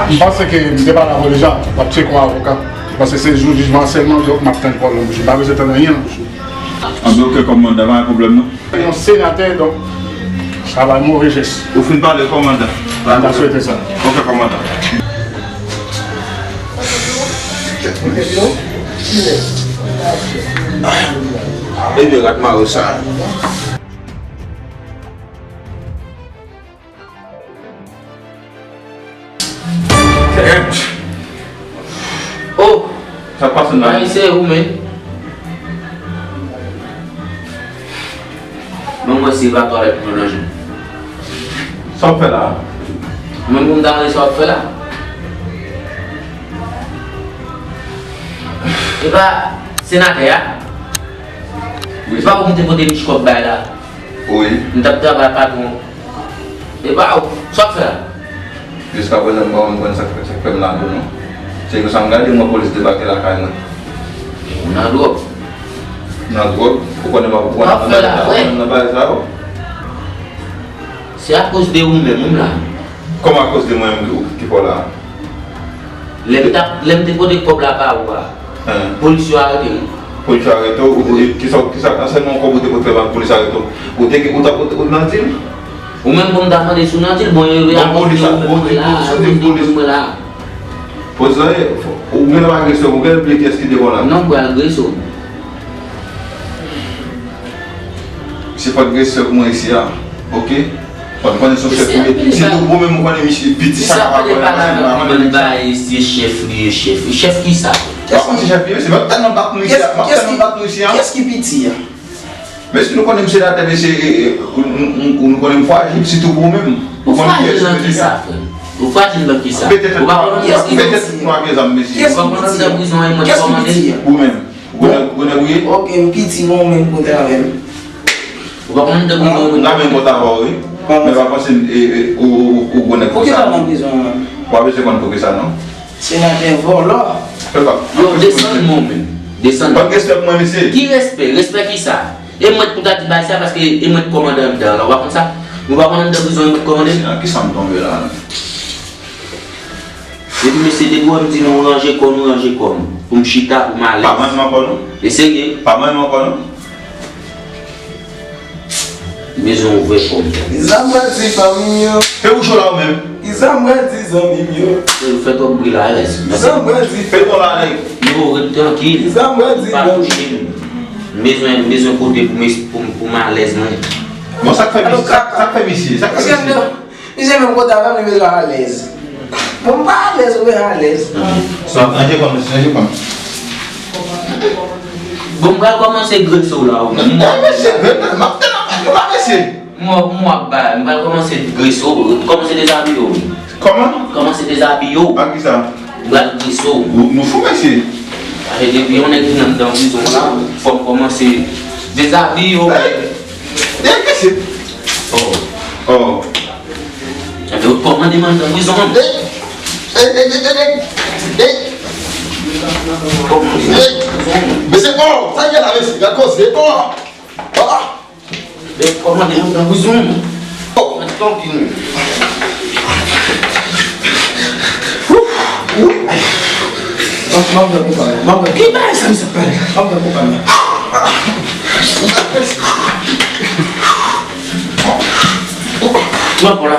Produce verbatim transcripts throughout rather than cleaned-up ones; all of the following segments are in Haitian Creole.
M panse ke m te pale avè w deja, w ap tcheke yon avoka. Paske se jou jijman an sèlman m ap tann pawòl nan bouch ou. M pa bezwen tann anyen nan bouch ou. Anben, oke, kòm manda, pa gen pwoblèm non. Yon senatè, donk, sa va move jès. Ou fin pale, kòm manda. M ta swete sa. Oke, kòm manda. Ebyen, rat mare sa. Oh! Sa k pase la? Ay, se ou menm. Mwen, mwen, se pa twalèt mwen nan je. Sa w fè la? Mwen, pou m ta mande sa w ap fè la. E pa senatè a? E pa ou m te pote Michkòk bay la? Wi. M t ap travay patwon. E pa ou. Sa w ap fè la? Jiskaprezan, m pa konn sa k fè, sa k fè m la tou non. Se konsa m gade, m wè polis debake lakay mwen. Ou nan dwòg. Nan dwòg? Ou konnen m ap, ou konnen m ap nan bagay sa yo? Se akoz de ou menm, ou m la. Kòman akoz de mwen menm ki, ki fè w la? Lè m t ap, lè m te pote kòb la ba ou a, polis yo arete m. Polis yo arete w? Ou, ou, kisa, kisa, ansèyman kòb ou te pote fè ban polis arete w? Ou te, ou t ap, ou, ou nan dil? Ou menm pou m ta mande si w nan dil, bon, e, e akoz de ou menm mwen la, akoz de ou menm mwen la. Polis la, ou genlè pa agrese w, ou genlè bliye kiyès ki devan w la. Non, m pral agrese w. Se pa agresè pou mwen isi a, oke? Fò n konnen se yon chèf li ye. Si nou gwo menm, ou konnen misye piti sa ka pa konnen, pa konnen sa. Bay, se chèf li ye, chèf. Chèf kisa? Pa konn se chèf li ye, se mwen k tèlman bat nou isi a, m ap tèlman bat nou isi a. Kiyès ki piti a? Mesye, nou konnen m senatè, mesye, e, e, nou, nou, nou, nou konnen m frajil, sitou pou ou menm. Ou frajil nan kisa, frè m? Ou frajil nan kisa? Ou pa konnen kiyès ki piti a? Petèt nou ak zam, mesye. Ou pa konnen anndan prizon an, e mwen ki kòmande? Ou menm. Ou konnen, ou konnen bouye? Ok, m piti, bon, ou menm kontre avè m. Ou pa konn anndan prizon an? M ka menm kont avè w, wi. Men pa panse, e, e, ou, ou, ou gwo nèg konsa. Poukisa w nan prizon an menm? W pa bezwen konn poukisa, non. Senatè vòlò. Yo, desann men w menm. Desann. Pa gen respè pou mwen, mesye. Ki respè? Respè kisa? E mwen pou ta di bay sa, paske e mwen k kòmande anndan an la, w pa konn sa? Ou pa konn anndan prizon e mwen k kòmande? Nan kisa m tonbe la, menm? Depi mesye, depi w wè m di nou ranje kò nou, ranje kò nou. Pou m chita, pou m alèz. Pa manyen m ankò non. E serye? Pa manyen m ankò non. M bezwen w vre kò m. Kisa m pral di fanmi m yo? Fè bouch ou la ou menm. Kisa m pral di zanmi m yo? Ou fè twòp bri la, alèz. Kisa m pral di? Fè ton la, nèg. Yo, ret trankil. Kisa m pral di zanmi m? M pa touche m. M bezwen, m bezwen kote pou m, pou m, pou m alèz mwen. Bon, sa k fè misye? Sa, sa k fè misye? Sa k fè misye? Misye menm kote avè m, li bezwen alèz. Bon, m pa alèz, ou bezwen alèz. Sa, ranje kò m, mesye, ranje kò m. Bon, m pral kòmanse grese w la, ou menm. Eh, mesye, m ap tèlman pale, mesye. M w ap, m w ap bay, m pral kòmanse grese w, kòmanse dezabiye w. Kòman? Kòmanse dezabiye w. Ak kisa? M pral grese w. Nou, nou fou, mesye. Paske depi yon nèg vin anndan prizon la, fò m kòmanse dezabiye w. Hey! Hey, mesye! Oh. Oh. Ebyen, ou kòmande m anndan prizon an. Hey! Hey, hey, hey, hey, hey! Hey! Kòmande m anndan prizon an. Mesye, oh! Sa k gen la, mesye? Gad koze, oh! Oh! Ebyen, ou kòmande m anndan prizon an. Oh! Mwen trankil. Ouf! Ouf! Mwen, mwen, mwen, mwen, mwen. Ki bagay sa, misye ap pale? Mwen, mwen, mwen, mwen. Mwen pran la.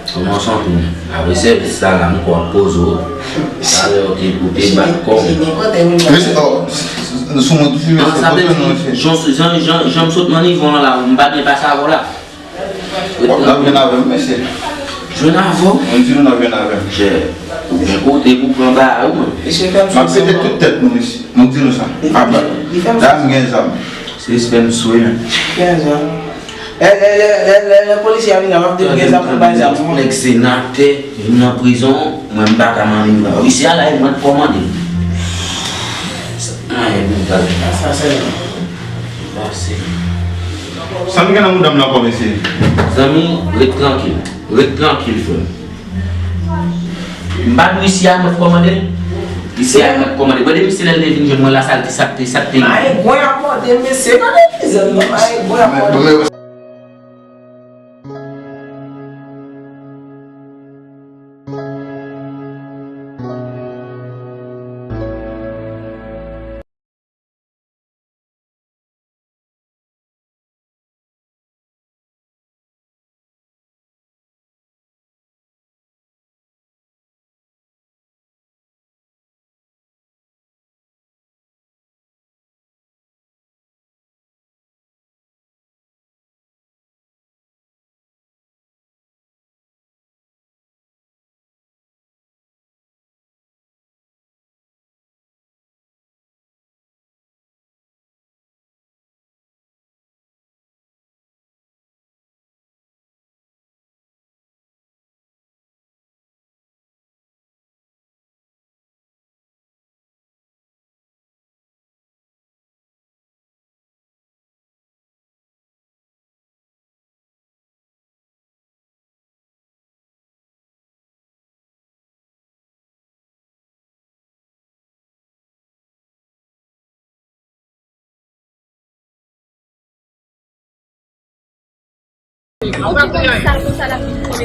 Kòman w santi w? Apre sèvis la, la, m kwè w ap poze w. Talè w te, ou te bat kò w. Mesye, oh, sou mwen tou, mesye. Jan, jan, jan, jan m sot nan nivo an la, m pa byen pase avè w la. W ap jwenn avè m, mesye. Jwenn avè w? Mwen di nou n ap jwenn avè m. Chè, ou gen kote pou pran bagay ou, mwen. M ap pete tout tèt nou, mesye. Mwen di nou sa. Aba. La, m gen zam. Se respè m swe, men. Gen zam. Lè, lè, lè, lè, lè, lè polisye a vini, m ap di l gen zam pou bay zam. Nèg senatè, vin nan prizon, mwen m pa ka mande m nan. Isi a la, e mwen k kòmande. Sa, anyen, m gade. Sa, sa, se. Sa m gen nan mouda m la ankò, mesye. Zanmi, ret trankil. Ret trankil, frè m. M pa dwe isi a, mwen k kòmande. Misye al mèt kòmande. Bon, depi se lè l te vin jwenn mwen la, sa l te, sa l te, sa l te. Ay, gwen ap mòde, mesye, gade mizè m non, ay, gwen ap mòde.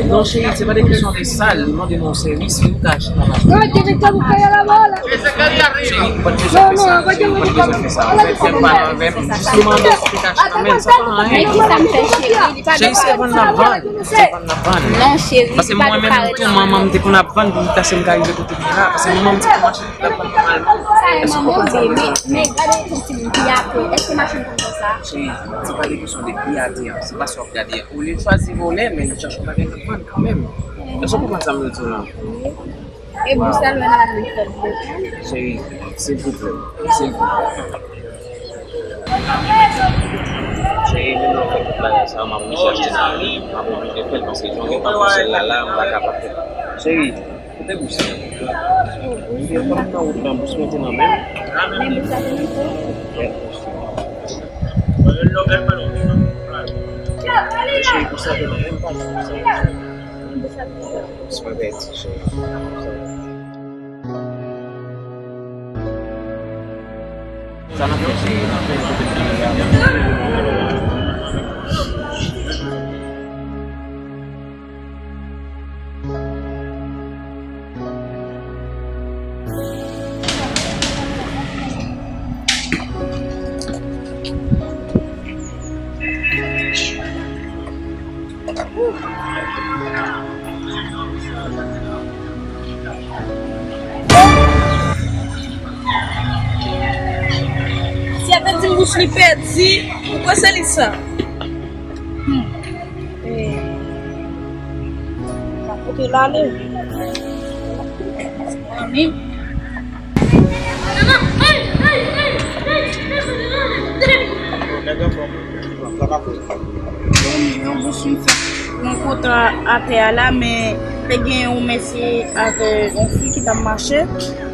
Non, cheri, se pa de kesyon de sal. Li mande nou yon sèvis, li ka achte la. Cheri, ou pa t bezwen fè sa. Ou pa t bezwen fè sa. Ou fè, fè pale avè m. Jis demann si ou te ka achte nan men l, sa pa anyen. Cheri, se vann n ap vann. Se vann n ap vann. Paske mwen menm tou, manman m te konn ap vann pou m ta se m ka rive kote m ye la. Paske manman m te konn mache. Sa e manman m vle, men, men gade yon timoun ki apre. Èske machin konn konsa? Cheri, se pa de kesyon de pi atè a, se pa sa w ap gade a. Olye l chwazi vòlè, men li chèche yon bagay l ap vann kanmenm. Èske w konprann sa m vle di w la? Wi. E bous la lwen nan la nou fè vle. Cheri, silvouplè, silvouplè. Cheri, menm lè w fè tout bagay sa yo, m ap oblije achte nan men, m ap oblije fè l, paske jan gen tan pou sèl la la, m pa kapab fè. Cheri, Kote bous la? Li te nan wout lan, bous mwen te nan men m. Men bous la te nan men w? Yes, bous la. Cheri, bous la te nan men m, pa di bous la. Bous mwen pèdi, cheri. Sa n ap fè, cheri? N ap fè kote m te ye a. Si a te di m bous li pèdi, ou kwè se li sa? Hmm. Eh. Kote l ale? Anni. Yon bous m fè yon kote atè a la, men te gen yon mesye avè yon fi ki t ap mache,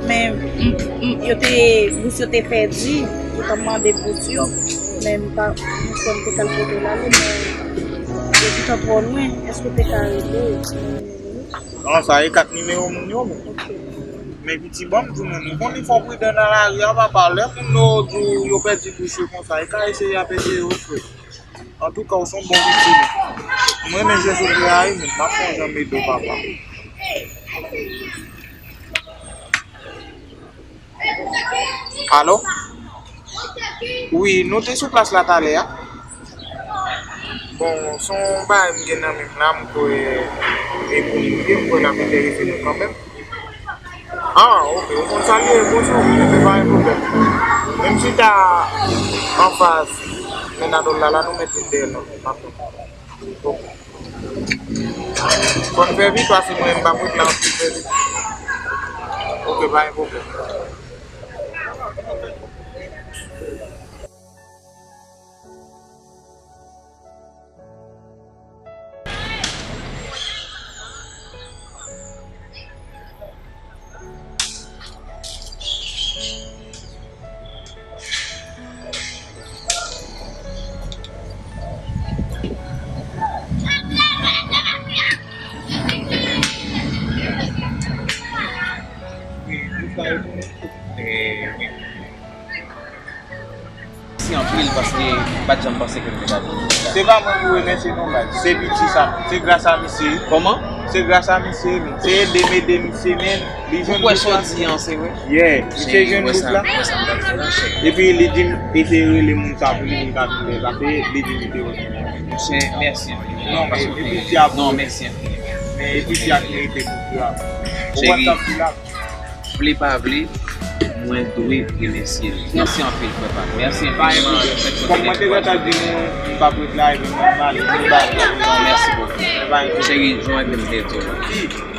men m, m, yo te, bous yo te pèdi, yo t ap mande bous yo, men m pa, m kwè m te kal kote l ale, men yo gentan twò lwen, èske w te ka rele? Non, sa e kat nimewo moun yo, men. Men piti, ban m di nou, nou konn li fò pridan nan lari a, papa. Lè moun yo di w yo pèdi bous yo konsa, e ka eseye ap ede yo, frè. Antouka, w se yon bon piti. M renmen jan w jwe a, wi, men m ap fè yon jan m ede w, papa. Alo? Wi, nou te sou plas la talè a. Bon, se yon bagay m gen nan men m la, m kwè e pou nou ye, m kwè l ap enterese nou kanmenm. Ah, ok, ou konn sa l ye, bonjou, enben pa gen pwoblèm. Menm chita anfas Mennadòl la, la nou mèt vin dèyè l nan men m, m ap tann. Ok. Fò n fè vit, paske mwen, m p ap ret la anpil, fè vit. Ok, pa gen pwoblèm. Eh, wi. Mèsi anpil paske m pa t janm panse ke m te ka vin. Se pa mwen pou remèsye non, baz. Se piti sa. Se gras a misye. Kòman? Se gras a misye, men. Se ede m ede misye, men. Li jwenn bout la. Ou kwè sa w di an, se vre? Yeah, misye jwenn bout la. Epi li di m eseye rele moun sa pou li vin ka vin fè. Paske li di m li te wè. Monchè, mèsi anpil. Non, men, epi ti a non, mèsi anpil. Men epi ti a ki merite bout la. Cheri, vle pa vle, mwen dwe remèsye l. Mèsi anpil, frè pa m. Mèsi anpil. Kòm mwen te gentan di nou, m p ap ret la, epi m pral ale, m pral ale. Non, mèsi bokou. Cheri, jan w wè m te di w la.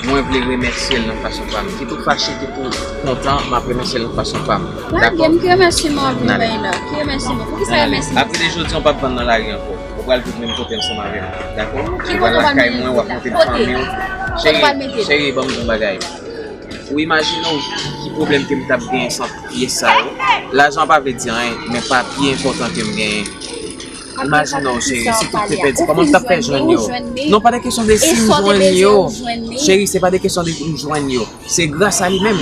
Mwen vle remèsye l nan fason pa m. Kit ou fache, kit ou kontan, m ap remèsye l nan fason pa m. Dakò? Lage m, ki remèsyeman w vin bay la? Ki remèsyeman? Poukisa remèsyeman? Apre de jodi a, w p ap vann nan lari ankò. Ou pral viv menm kote ansanm avè m. Dakò? Ou pral lakay mwen, w ap monte nan fanmi w. Cheri, cheri, ban m di w yon bagay. Ou imajine w ki pwoblèm ke m t ap genyen san pyès sa yo. Lajan pa vle di anyen, men papye enpòtan ke m genyen. Imajine w, cheri, si tout te pèdi, kòman m t ap fè jwenn yo? Non, pa de kesyon de si m jwenn yo. Cheri, se pa de kesyon de m jwenn yo. Se gras a li menm.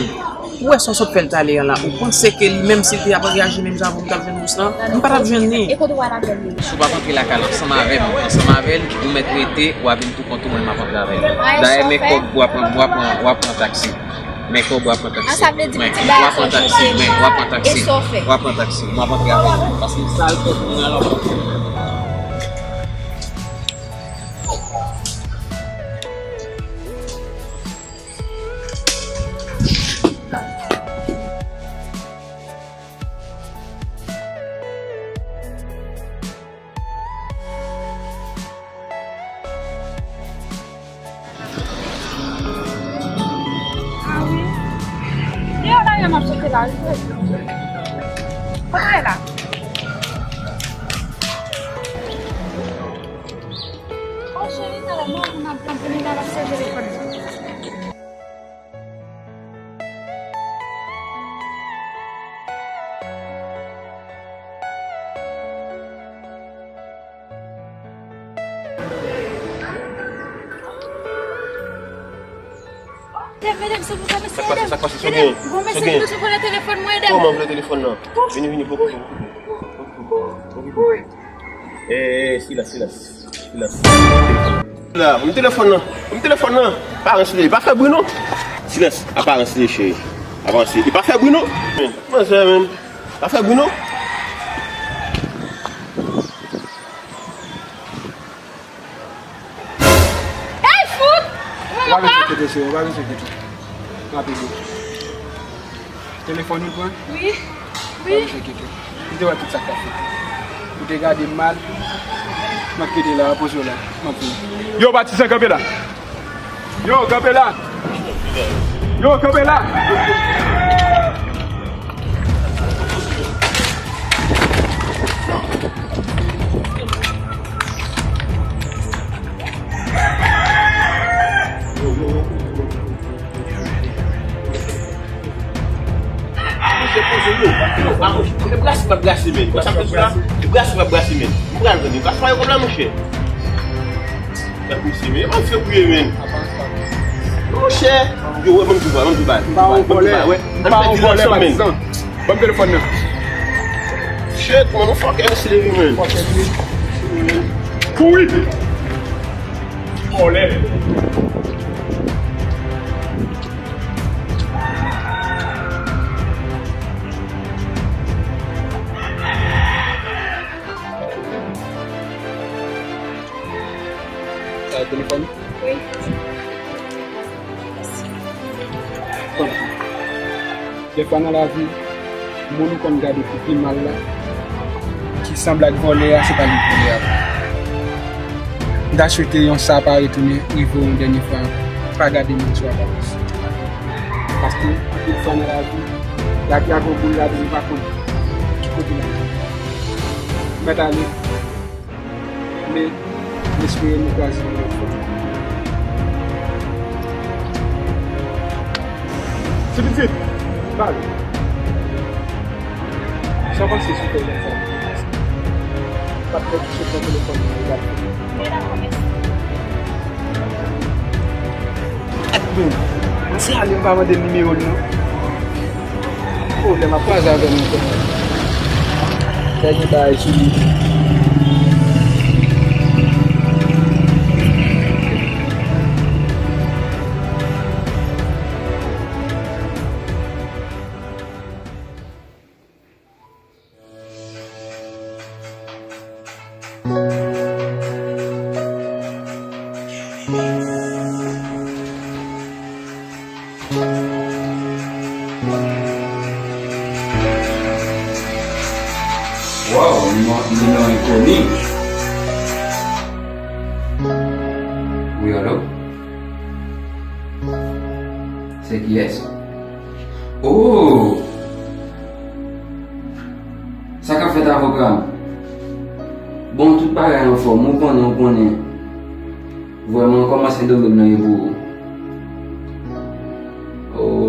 Ou wè sa w sot fè l talè a la, ou panse ke li menm, si l te ap reyaji menm jan avè w, m t ap jwenn bous lan? M pa t ap jwenn li. E kote w al avè l menm? Si w p ap antre lakay la ansanm avè m, ansanm avè l, ou mèt rete, w a vin tou kont ou, mwen m ap antre avè l. Dayè, men kòb, w a pran, w a pran, w a pran taksi. Men kòb, w a pran taksi. An, sa vle di men, piti w a pran taksi, men, w a pran taksi. E sa w fè? W a pran taksi. M ap antre avè l. Paske sa l fè pou mwen la, w ap antre. Ah wi. Deyo la, yo m ap chèche la, wi. Kote w ye la? Oh, cheri, talè, mwen, mwen ap, mwen ap vini la, m ap sèvi telefòn nan. Medam, medam, se pou sa, mesye, medam. Sa k pase, sa k pase, sa k pase? Medam, gon mesye ki vle vòlè telefòn mwen, medam. Kòman vòlè telefòn nan? Vini, vini, poko, poko, poko, poko. Eh, eh, silans, silans. Silans. La, ban m telefòn nan. Ban m telefòn nan. Aparans li ye. Pa fè bri non. Silans. Aparans li ye, cheri. Aparans li ye. Pa fè bri non. Manzè, menm. Pa fè bri non. Ey, fout! Ou pa bezwen enkyete, cheri. Ou pa bezwen enkyete. Rapide. Telefòn ou pran? Wi. Wi. Pa bezwen enkyete. M te wè tout sa k t ap fèt. Ou te gade m mal. M ap kite la, poze w la. M ap vini. Yo, patizan, kanpe la. Yo, kanpe la. Yo, kanpe la. Monchè, poze yo. Yo, pa monchè. Monchè, brase, pa brase, men. Ou sa fè la? Brase, pa brase, men. Ou pral vini. Brase pa yo kòb la, monchè. Gad misye, men. Yo pa fè priye, men. Monchè. Yo, wè, mwen di ba, mwen di ba. M pa yon vòlè. M pa yon vòlè, patizan. Ban m telefòn nan. Shit, man, nou fucking slave, man. Kouri! Vòlè. Sa e telefòn? Wi. Mèsi. Dèfwa nan lavi, moun ou konn gade pou pi mal la, ki sanble ak vòlè a, se pa li k vòlè a. M ta swete yon sa pa retounen rive w yon dènye fwa ankò. Pa gade moun sou aparans. Paske, anpil fwa nan lavi, lavi a gon boul ladan, nou pa konn ki kote l ap. Mèt ale. Men, m espere nou kwaze yon lòt fwa. Ti pitit, pale. Sa w panse sou tèt sa? Pa t fè touche pran telefòn nan, li al fè. Ak nou, m se ale, m pa mande l nimewo l non. Pwoblèm ap kwaze avè m ankò. Fè gen bagay sou li. Waw, nimewo, nimewo enkoni. Wi, alo? Se kiyès? Oh! Sa k ap fèt, avoka m? Bon, tout bagay anfòm, ou konnen, ou konnen. Vrèman, kòman Sendomeng nan ye pou ou?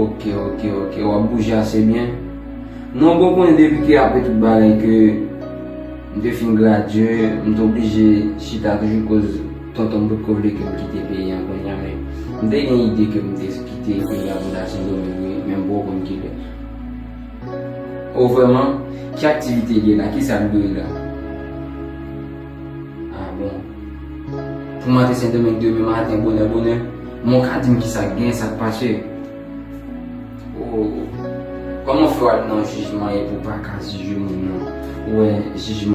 Oke, oke, oke, w ap bouje ase byen. Non, bon, konnen depi ke apre tout bagay ke m te fin gradye, m te oblije chita toujou koz tonton m potko vle ke m kite peyi an kounye a, men m te gen ide ke m te kite peyi a pou m ta Sendomeng, wi, men m poko konn kilè. O, vrèman? Ki aktivite l ye la? Kisa l dwe la? Ah, bon. Pou m antre Sendomeng demen maten, bonè, bonè, men w ka di m kisa k gen, sa k pase? O, kòman fè w al nan jijman epi w pa ka jije moun nan? Ou wè, jijman.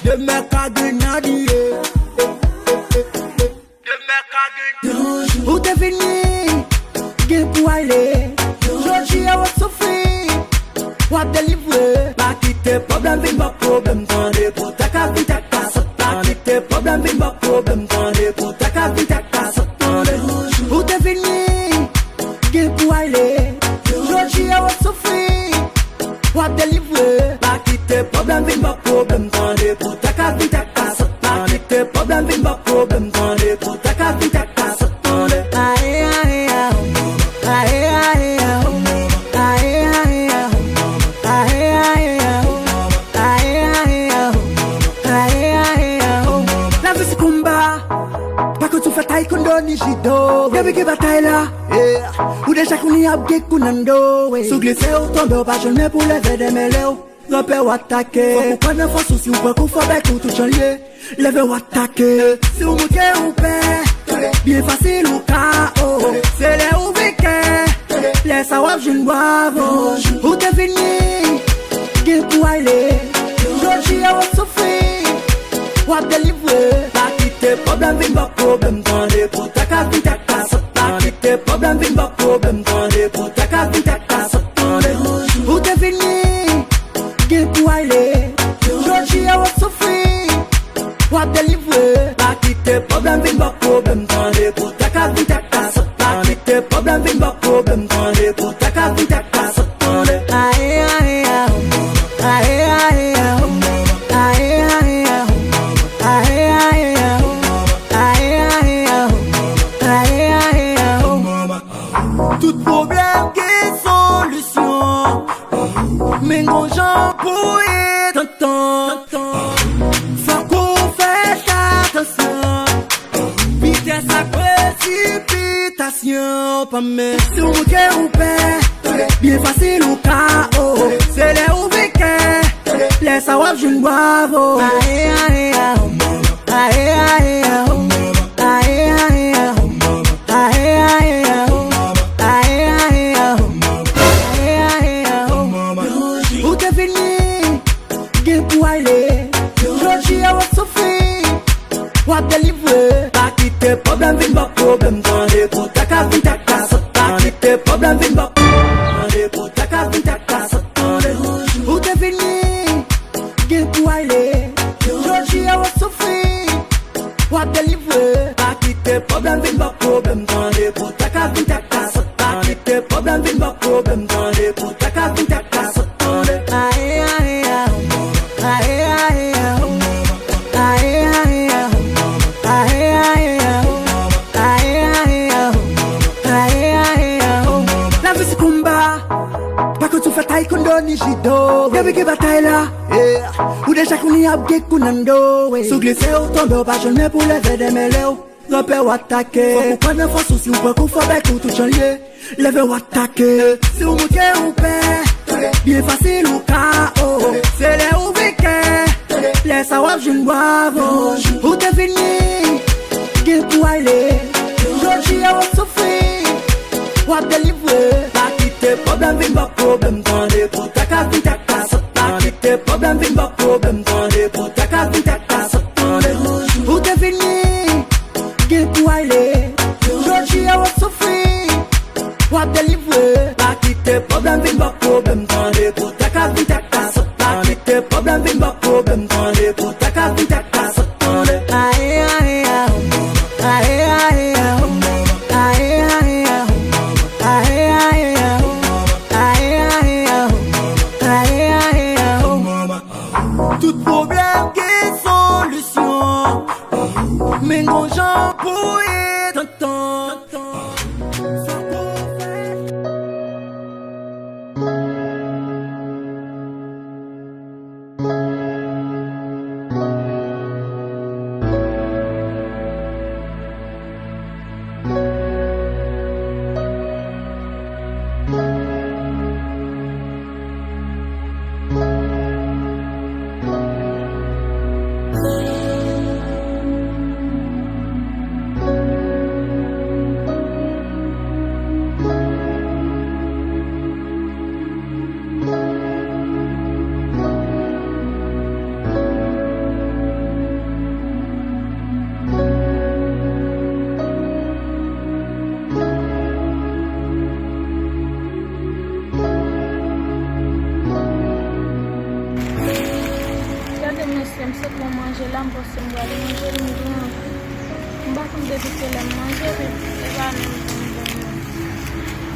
Demen ka gen nan li ye. Ou te vini, gen pou ale. Jodi a w ap soufri, w ap delivre. Pa kite pwoblèm vin ba w pwoblèm, tande, pou ta ka vin ta ka sot. Pa kite pwoblèm vin ba w pwoblèm, tande, pou ta ka vin ta ka sot, tande. Ou te vini, gen pou ale. Jodi a w ap soufri, w ap delivre. Pa kite pwoblèm vin ba w pwoblèm, tande, pou ta ka vin ta ka sot. Pa kite pwoblèm vin ba w pwoblèm, tande, pou ta ka vin ta ka sot, tande. Aye, aye, a, oh. Aye, aye, a, oh. Aye, aye, a, oh. Aye, aye, a, oh. Aye, aye, a, oh. Aye, aye, a, oh. Lavi se konba. Pa konn si w fè taekwondo ni jido. Depi gen batay la, yeah, ou deja konnen ap gen kou nan do, yeah. Si w glise, w tonbe, w pa jwenn men pou leve demen lè w ranpe, w atake. Fòk ou pran nan fòs ou, si w pran kou, fò bèk ou tout jan l ye. Leve, w atake. Si w montre ou pè, byen fasil ou K O. Se lè ou venkè, lè sa w ap jwenn bwavo. Ou te vini, gen pou ale. Jodi a w ap soufri, w ap delivre. Pa kite pwoblèm vin ba w pwoblèm, tande, pou ta ka vin ta ka sot. Pa kite pwoblèm vin ba w pwoblèm, tande, pou ta ka vin ta ka sot, tande. Ou te vini, gen pou ale. Jodi a w ap soufri, w ap delivre. Pa kite pwoblèm vin ba w pwoblèm, tande, pou ta ka vin ta ka sot. Pa kite pwoblèm vin ba w pwoblèm, tande, pou ta ka vin ta ka sot, tande. Aye, aye, a, oh. Aye, aye, a, oh. Aye, aye, a, oh. Aye, aye, a, oh. Aye, aye, a, oh. Aye, aye, a, oh. Tout pwoblèm gen solisyon. Men gon jan pou ye tantan. Fòk ou fè atansyon. Vitès ak presipitasyon pa men. Si w montre ou pè, byen fasil ou K O. Se lè ou venkè, lè sa w ap jwenn bwavo. Aye, aye, a, oh. Aye, aye, a, oh. Aye, aye, a, oh. Aye, aye, a, oh. Aye, aye, a, oh. Aye, aye, a, oh. Ou te vini, gen pou ale. Jodi a w ap soufri, w ap delivre. Pa kite pwoblèm vin ba w pwoblèm, tande, pou ta ka vin ta ka sot. Pa kite pwoblèm vin ba w, tande, pou ta ka vin ta ka sot, tande. Ou te vini, gen pou ale. Jodi a w ap soufri, w ap delivre. Pa kite pwoblèm vin ba w pwoblèm, tande, pou ta ka vin ta ka sot. Pa kite pwoblèm vin ba w pwoblèm, tande, pou ta ka vin ta ka sot, tande. Aye, aye, a, oh. Aye, aye, a, oh. Aye, aye, a, oh. Ki batay la, yeah. Ou deja konnen ap gen kou nan do, yeah. Si w glise ou tonbe, ou pa jwenn men pou leve demen lè w ranpe w atake. Fòk ou pran nan fòs ou, si w pran kou fò bèk ou tout jan l ye. Leve w atake. Si w montre ou pè, byen fasil ou K O. Se lè ou venkè, lè sa w ap jwenn bravo. Ou te vini, gen pou ale. Jodi a w ap soufri, w ap delivre. Pa kite pwoblèm vin ba w pwoblèm, tande. Pou ta ka vin ta ka sot, pa kite pwoblèm vin ba w pwoblèm, tande. Pou ta ka vin ta ka sot, tande. Ou te vini, gen pou ale. Jodi a w ap soufri, w ap delivre. Pa kite pwoblèm vin ba w pwoblèm, tande. Pou ta ka vin ta ka sot, pa kite pwoblèm vin ba w pwoblèm, tande. Pou ta ka vin ta ka sot, tande. Aye, aye, aye. Aye, aye, aye. Aye, aye, aye. Aye, aye, aye. Aye, aye, aye. Aye, aye, aye. Tout pwoblèm gen solisyon. Men gon jan pou ye tantan. Sa pou fè. Gade mesye, m sot nan manje la, m panse m prale manje, m gen anvi. M pa konn depi kilè m manje, men e pa menm jan m gen.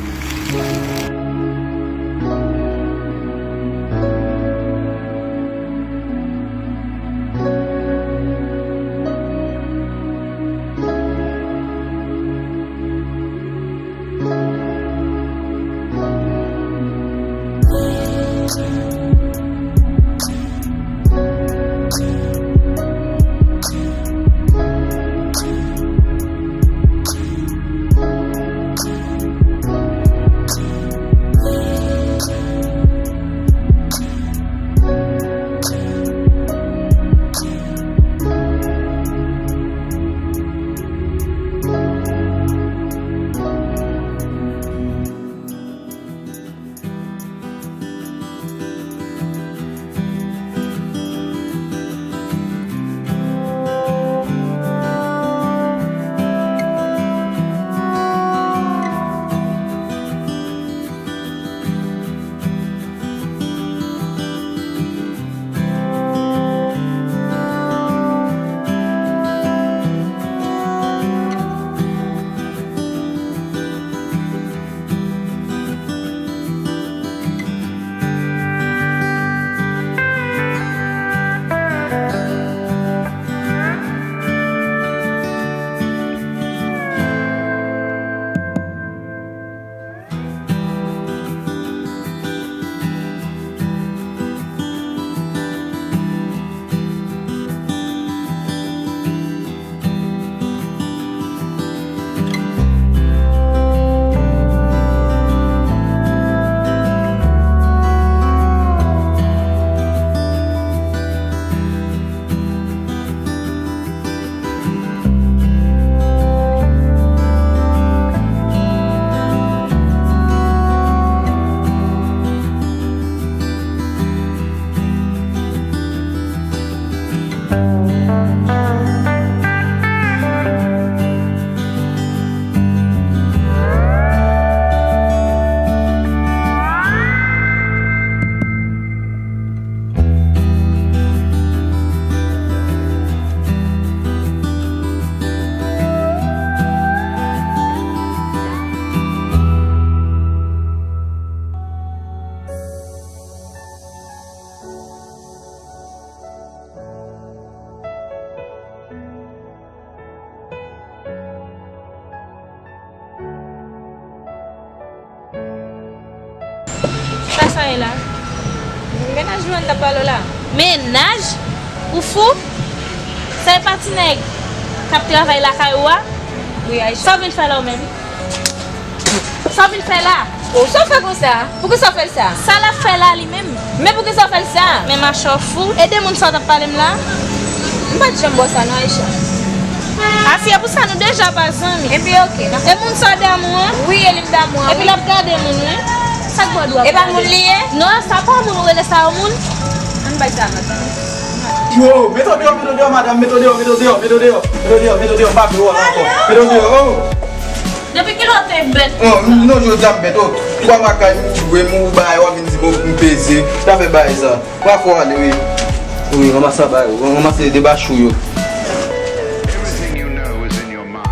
Mwen t ap pale w la. Mennaj? Ou fou? Sa e pa ti nèg k ap travay lakay ou a? Wi, Aïcha. Sa w vin fè la ou menm? Sa w vin fè la? O, sa w fè konsa? Poukisa w fè l sa? Sa l ap fè la li menm? Men poukisa w fè l sa? Men machè w fou. E de moun sa w t ap pale m la? M pa t janm bò sa non, Aïcha. Afi, e pou sa nou deja pa zanmi. Epi oke, n ap... E moun sa damou an? Wi, e li m damou an, wi. Epi l ap gade moun, wi. Sa k ba w dwa gade? E pa moun li ye? Non, sa pa moun, ou rele sa yon moun? Ann bay sa a nòt. Yo, mete w deyò, mete w deyò, madanm, mete w deyò, mete w deyò, mete w deyò, mete w deyò, mete w deyò, m pa vle wè w la ankò. Mete w deyò, oh. Depi kilè w te bèt? Oh, non, jodi a m bèt, oh. Twa makay, m ouvri, m ouvri bagay, w ap vin di m, oh, m peze. Sa fè bagay sa. Pran fò ale, wi. Wi, ranmase bagay ou, ranmase debach ou yo. Everything you know is in your mind.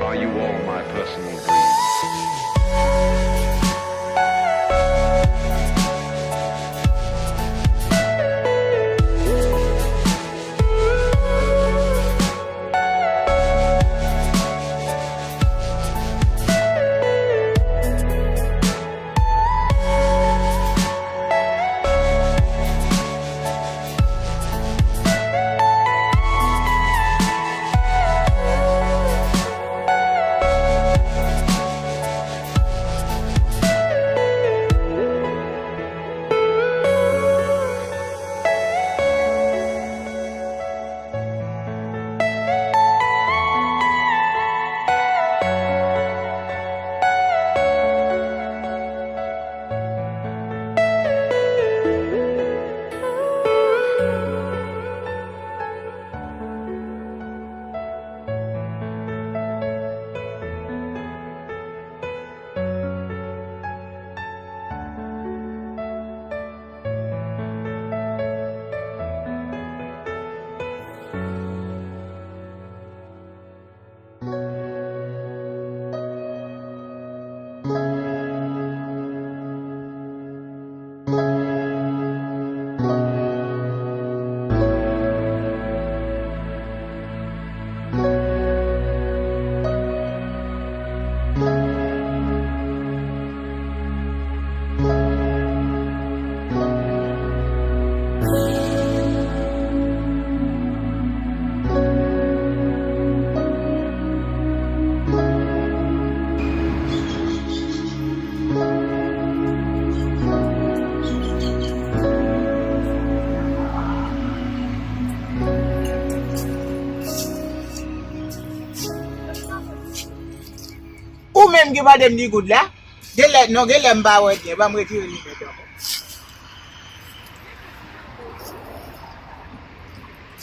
Are you all my personal dreams? Ou menm ki mande m di goud la? Genlè, non, genlè m pa wè byen. Ban m retire linèt ankò.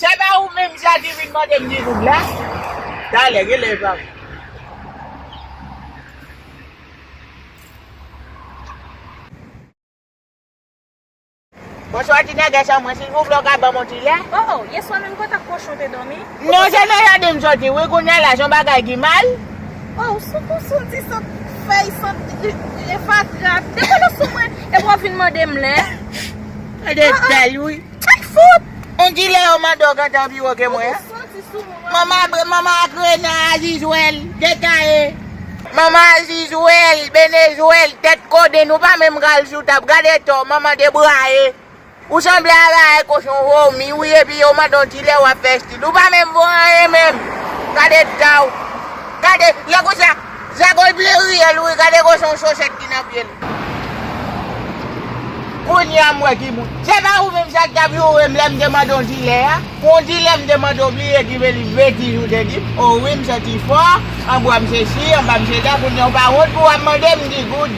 Se pa ou menm sa ki vin mande m di goud la? Talè, genlè e pa ou. Bonswa, ti nègès an mwen, silvouplè, w ka ban m yon ti lè? O, o, yèswa menm kote ak kochon te dòmi? Non, se nan jaden m soti, wi, kounye a la, se yon bagay ki mal. O, ou sou, ou sou ti sant fèy, sant fatra, dekole sou mwen, epi w ap vin mande m lè? Gade dèl, wi. Ay, fout! On ti lè yo mande w gentan pi wo ke mwen, hein? Manman, manman Agrena, Azizwèl, Detaye. Manman Azizwèl, Benezwèl, tèt koden, nou pa menm kal sou tab. Gade to, manman debraye. Ou sanble a raye kochon vomi, wi, epi yo mande yon ti lè w ap fè estil. Ou pa menm vo anyen menm. Gade ta w. Gade, lè konsa, Zagol byen riyèl, wi, gade kochon sochèt ki nan pye l. Kounye a m wè ki moun. Se pa ou menm sa ki t ap joure m lè m te mande w ti lè a? Pou yon ti lè m te mande w bliye ki betiz ou te di m. O wi, m santi fò, anbwa m se si, anba m se ta, kounye a w pa wont pou w ap mande m di goud.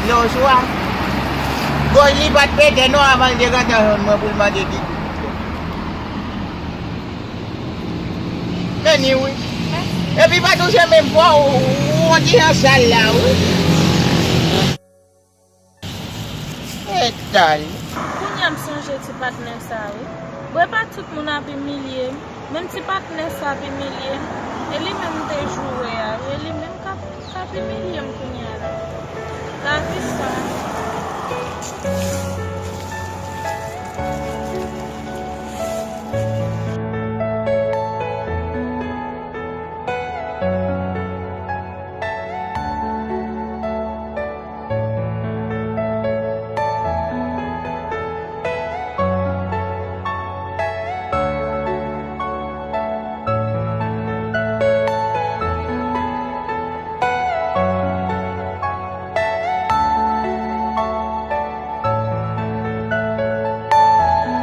Non, swa. Gòj li pa t pete non avan l te gentan jwenn mwen pou l mande ki. Men ni wi. Epi pa touche menm fwa ou, ou, ou on ti jan sal la wi. Etal. Kounye a m sonje ti patnè sa wi. Bon, e pa tout moun ap imilye m. Menm ti patnè sa ap imilye m. E li menm m te joure a wi. E li menm k ap, k ap imilye m kounye a la. Lavi sa.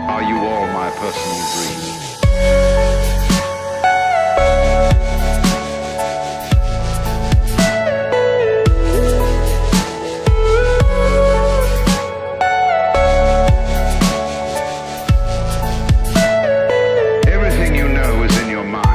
Are you all my personal dreams? Everything you know is in your mind.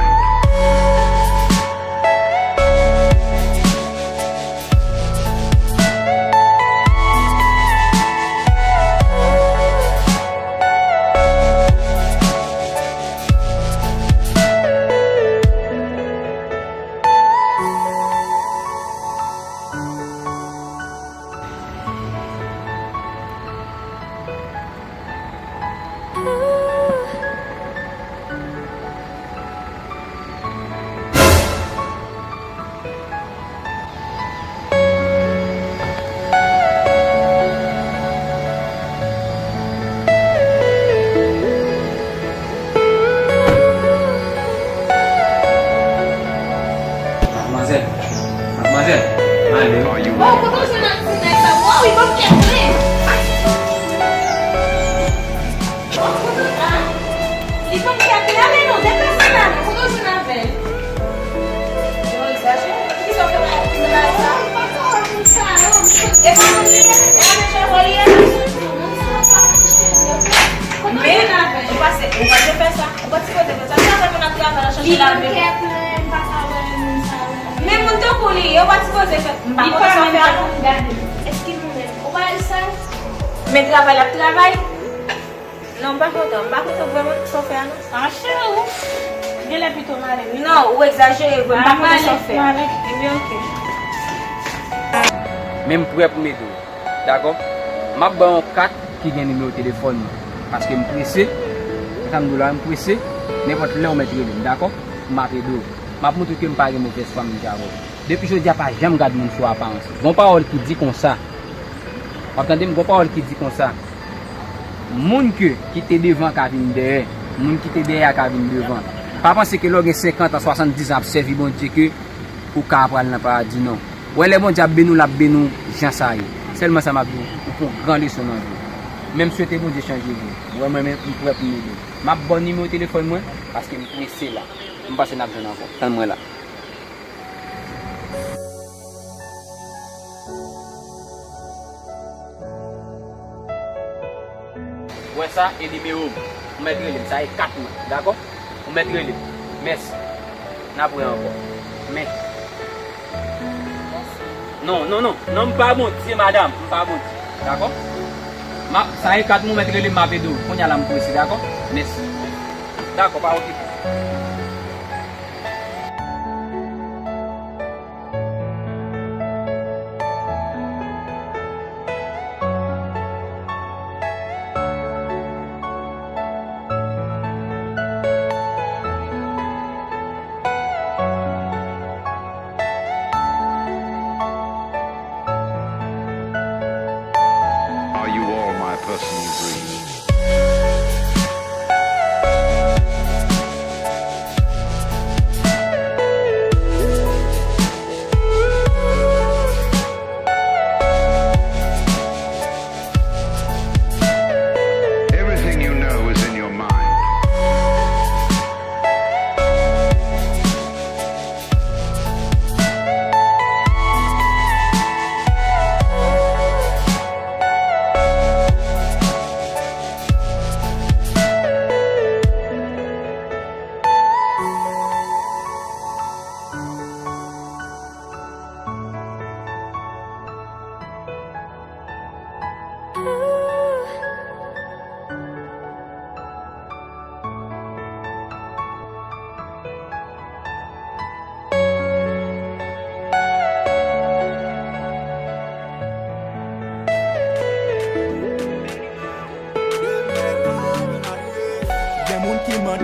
Madmwazèl, madmwazèl, ale. Bon, kote w jwenn ak ti nèg sa? Waw, li ban m kè plen. Li ban m kè plen. Ale non, deplase la non. Kote w jwenn avè l? Yo egzajere. Kisa w fè pou bagay sa? E pa moun li ye? E pa mechan li ye? Men, ou pase, ou pase fè sa. Ou pa sipoze fè sa. Travay moun ap travay la chanje lavi. Men moun tankou li, yo pa sipoze fè. M pa konn sa fè a non. Gade. Eski nou menm? Ou pa wè l sal? Men travay l ap travay. Non, m pa kontan. M pa kontan vrèman sa w fè a non. Ah, cheri, ou genlè pito m ale wi. Non, ou egzajere vre. M pa kontan sa w fè a. Ebyen, oke. Men m prè pou m ede w. Dakò? M ap ba w yon kat ki gen nimewo telefòn mwen. Paske m prese. Sa m di w la, m prese. Nenpòt lè w mèt rele m, dakò? M ap ede w. M ap montre ke m pa gen movèz fwa menm jan avè w. Depi jodi a, pa janm gad moun sou aparans. Gon pawòl ki di konsa. W ap tande m? Gon pawòl ki di konsa. Moun ke kite devan ka vin dèyè. Moun kite dèyè a ka vin devan. Pa panse ke lè w gen senkant an, swasanndiz an ap sèvi Bondye ke ou ka pral nan paradi, non. Ou wè lè Bondye ap beni w, l ap beni w jan sa ye. Sèlman sa m ap di w, ou pran gran leson nan vi w. Men m swete Bondye chanje vi w. Ou wè mwen menm, m prè pou m ede w. M ap ba w nimewo telefòn mwen, paske m prese la. M panse n ap jwenn ankò. Tann mwen la. Ou wè sa, e nimewo m. Ou mèt rele m, sa e kat mwen, dakò? Ou mèt rele m. Mèsi. N ap wè ankò. Men. Non, non, non. Non, m pa Bondye, madanm. M pa Bondye. Dakò? M ap, sa e kat mwen, ou mèt rele m, m ap ede w. Kounye a la, m prese, dakò? Mèsi. Dakò, pa okipe w. Are you all my personal dreams? Everything you know is in your mind.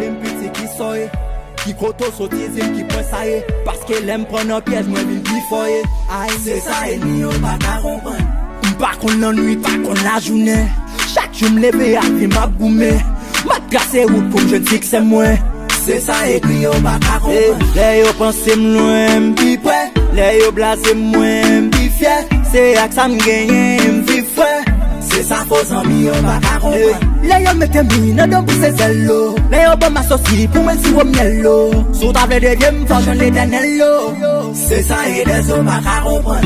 M piti ki sa w ye, ki kote w soti, di m ki pwen sa ye. Paske lè m pran nan pyèj, mwen vin pi fò ye. Ay, se sa ènmi yo pa ka konprann. M pa konn lannwit, pa konn lajounen. Chak jou m leve, ak vi m ap goumen. M ap trase wout pou m jwenn siksè mwen. Se sa ènmi yo pa ka konprann. Lè yo panse m lwen, m pi pre. Lè yo blaze m, mwen m pi fyè. Se ak sa m genyen, m viv frè. Se sa fo zanmi yo pa ka konprann. Lè yo mete mi nan don pou se zèl lo. Lè yo ban m asosi pou mwen siwo myèl lo. Si w ta vle devye m, fò w jwenn Letènèl lo. Se sa Edèzo pa ka konprann.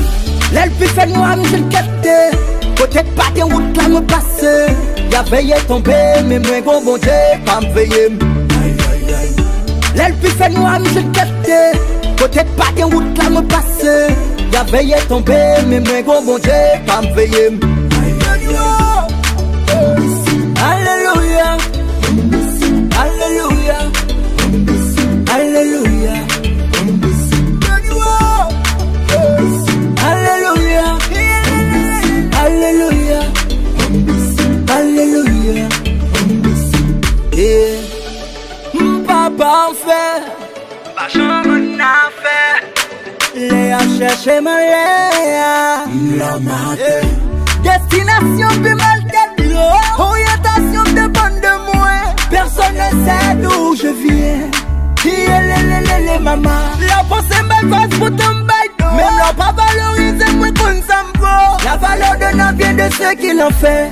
Lè l pi fè nwa, m jwenn klète. Kote k pa gen wout la, mwen pase. Y ap veye tonbe, men mwen gon Bondye k ap veye m. Lè l pi fè nwa, m jwenn klète. Kote k pa gen wout la, mwen pase. Y ap veye tonbe, men mwen gon Bondye k ap veye m. Alelouya. Alelouya. Alelouya. Alelouya. Alelouya. Alelouya. Yeah. M pa pafè. M pa janm annafè. Lè y ap chèche m anlè a. M la maten. Destinasyon pi mal ke dlo. Oryantasyon m depann de mwen. Personne ne sait d'où je viens. Iyelelelele mama. Lè w panse m bay fas, poutan m bay do. Menm lè w pa valorize m, mwen konn sa m vo. La valeur d'un homme vient de ce qu'il en fait.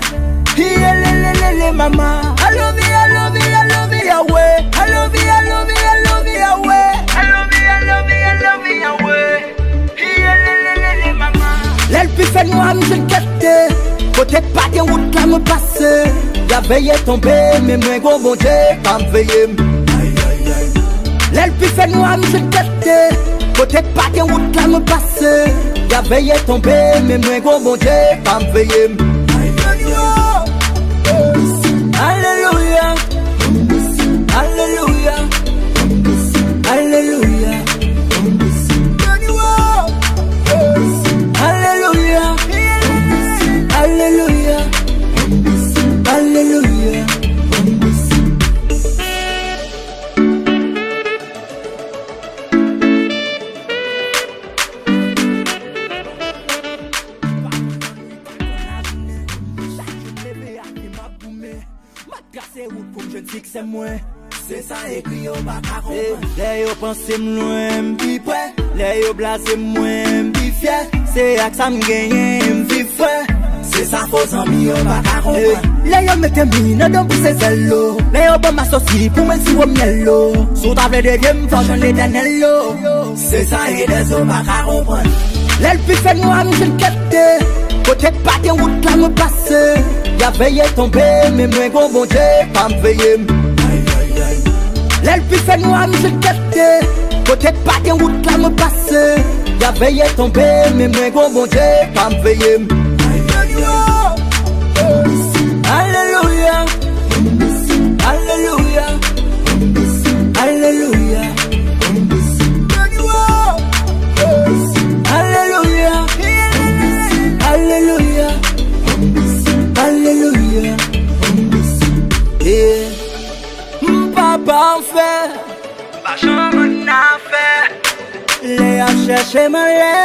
Iyelelelele mama. I love you, I love you, I love you, Yahweh. I love you, I love you, I love you, Yahweh. I love you, I love you, I love you, Yahweh. Iyelelelele mama. Lè l pi fè nwa, m jwenn klète. Kote k pa gen wout la, mwen pase. Y ap veye tonbe, men mwen gon Bondye k ap veye m. Lè l pi fè nwa, m jwenn klète. Kote k pa gen wout la, mwen pase. Y ap veye tonbe, men mwen gon Bondye k ap veye m. Alelouya. Alelouya. Alelouya. Alelouya. Alelouya. Alelouya. M ap trase wout pou m jwenn siksè mwen. Se sa ènmi yo pa ka konprann. Lè yo panse m lwen, m pi pre. Lè yo blaze m, mwen m pi fyè. Se ak sa m genyen, m viv frè. Se sa fo zanmi yo pa ka konprann. Lè yo mete mi nan don pou se zèl lo. Lè yo ban m asosi pou mwen siwo myèl lo. Si w ta vle devye m, fò w jwenn Letènèl lo. Se sa Edèzo pa ka konprann. Lè l pi fè nwa, m jwenn klète. Kote k pa gen wout la, mwen pase. Y ap veye tonbe, men mwen gon Bondye k ap veye m. Lè l pi fè nwa, m jwenn klète. Kote k pa gen wout la, mwen pase. Y ap veye tonbe, men mwen gon Bondye k ap veye m. Alelouya. Alelouya. Alelouya. Alelouya. Alelouya. Alelouya. Yeah. M pa pafè. M pa janm annafè. Lè y ap chèche m anlè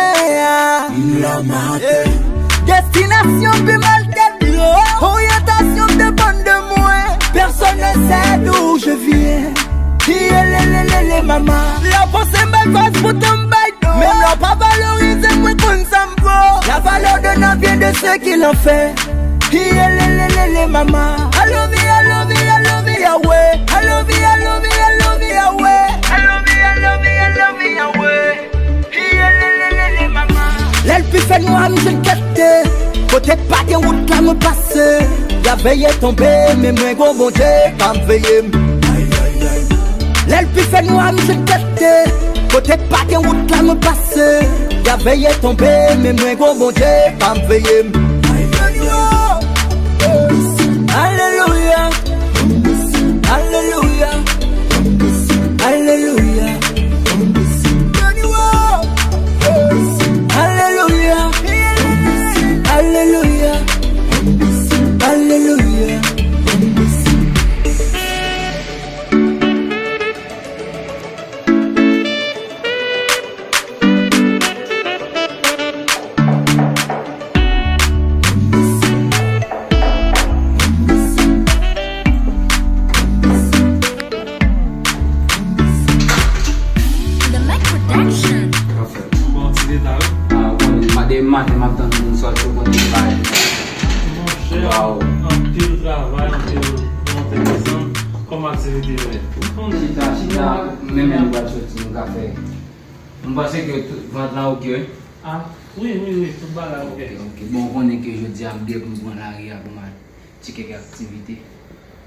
a. M la maten. Destinasyon pi mal ke dlo. Oryantasyon m depann de mwen. Personne ne sait d'où je viens. Iyelelelele mama. Lè w panse m bay fas, poutan m bay do. Menm lè w pa valorize m, mwen konn sa m vo. La valeur d'un homme vient de ce qu'il en fait. Iyelelelele mama. I love you, I love you, I love you, Yahweh. I love you, I love you, I love you, Yahweh. I love you, I love you, I love you, Yahweh. Iyelelelele mama. Lè l pi fè nwa, m jwenn klète. Kote k pa gen wout la, mwen pase. Y ap veye tonbe, men mwen gon Bondye k ap veye m. Lè l pi fè nwa, m jwenn klète. Kote k pa gen wout la, mwen pase. Y ap veye tonbe, men mwen gon Bondye k ap veye m. Alelouya. Alelouya. Alelouya. Alelouya. Alelouya. Alelouya. Alelouya. Aktivite yo ye. Ou konnen. Chita, chita, menm lè nou pral soti, nou ka fè. M panse ke tout, vant lan oke, wi. Ah, wi, wi, wi, tout bagay oke. Ok, ok. Bon, ou konnen ke jodi a m gen pou m pran lari a pou m al tcheke kèk aktivite.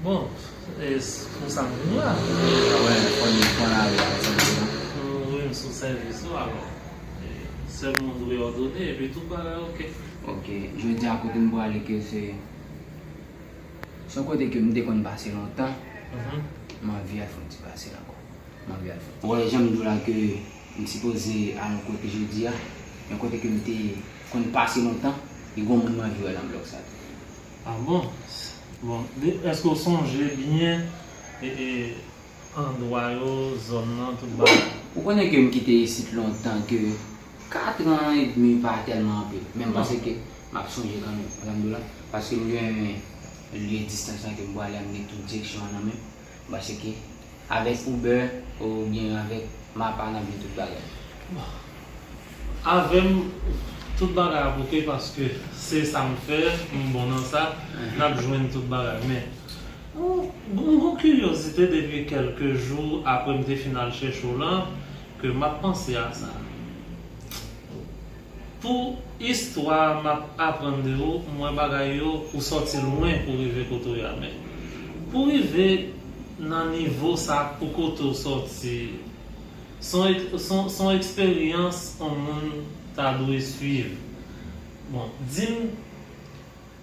Bon, e, s-, pou sa m vin la. Wè, fò nou pran lari a ansanm, non? Wi, m sou sèvis ou alò. E, sèlman m dwe òdone, epi tout bagay oke. Ok, jodi a kote m prale ke se, se yon kote ke m te konn pase lontan. Mhm. M anvi al fè yon ti pase ankò. M anvi al fè. Wè, jan m di w la ke m sipoze al yon kote jodi a, yon kote ke m te konn pase lontan, e gon moun m anvi wè nan blòk sa tou. Ah bon? Bon, de, èske w sonje byen, e, e, andwa yo, zòn nan, tout bagay? Bon, ou konnen ke m kite isit lontan, ke kat an edmi pa tèlman anpil. Men m panse ke m ap sonje kanmenm, ou konprann la? Paske m gen lye distans lan ke m prale a, m gen tout direksyon an nan men m. M panse ke avèk Uber oubyen avèk Mapa n ap jwenn tout bagay. Bon. Avè m, tout bagay ap oke paske se sa m fè, m bon nan sa, mhm, n ap jwenn tout bagay. Men, m, m gon kiryozite depi kèlke jou apre m te fin al chèche w lan, ke m ap panse a sa. Pou istwa m ap aprann de ou, m wè bagay yo, ou sòti lwen pou rive kote w ye a. Men, pou rive nan nivo sa, pou kote w sòti, se yon ek-, se yon, se yon eksperyans yon moun ta dwe swiv. Bon, di m,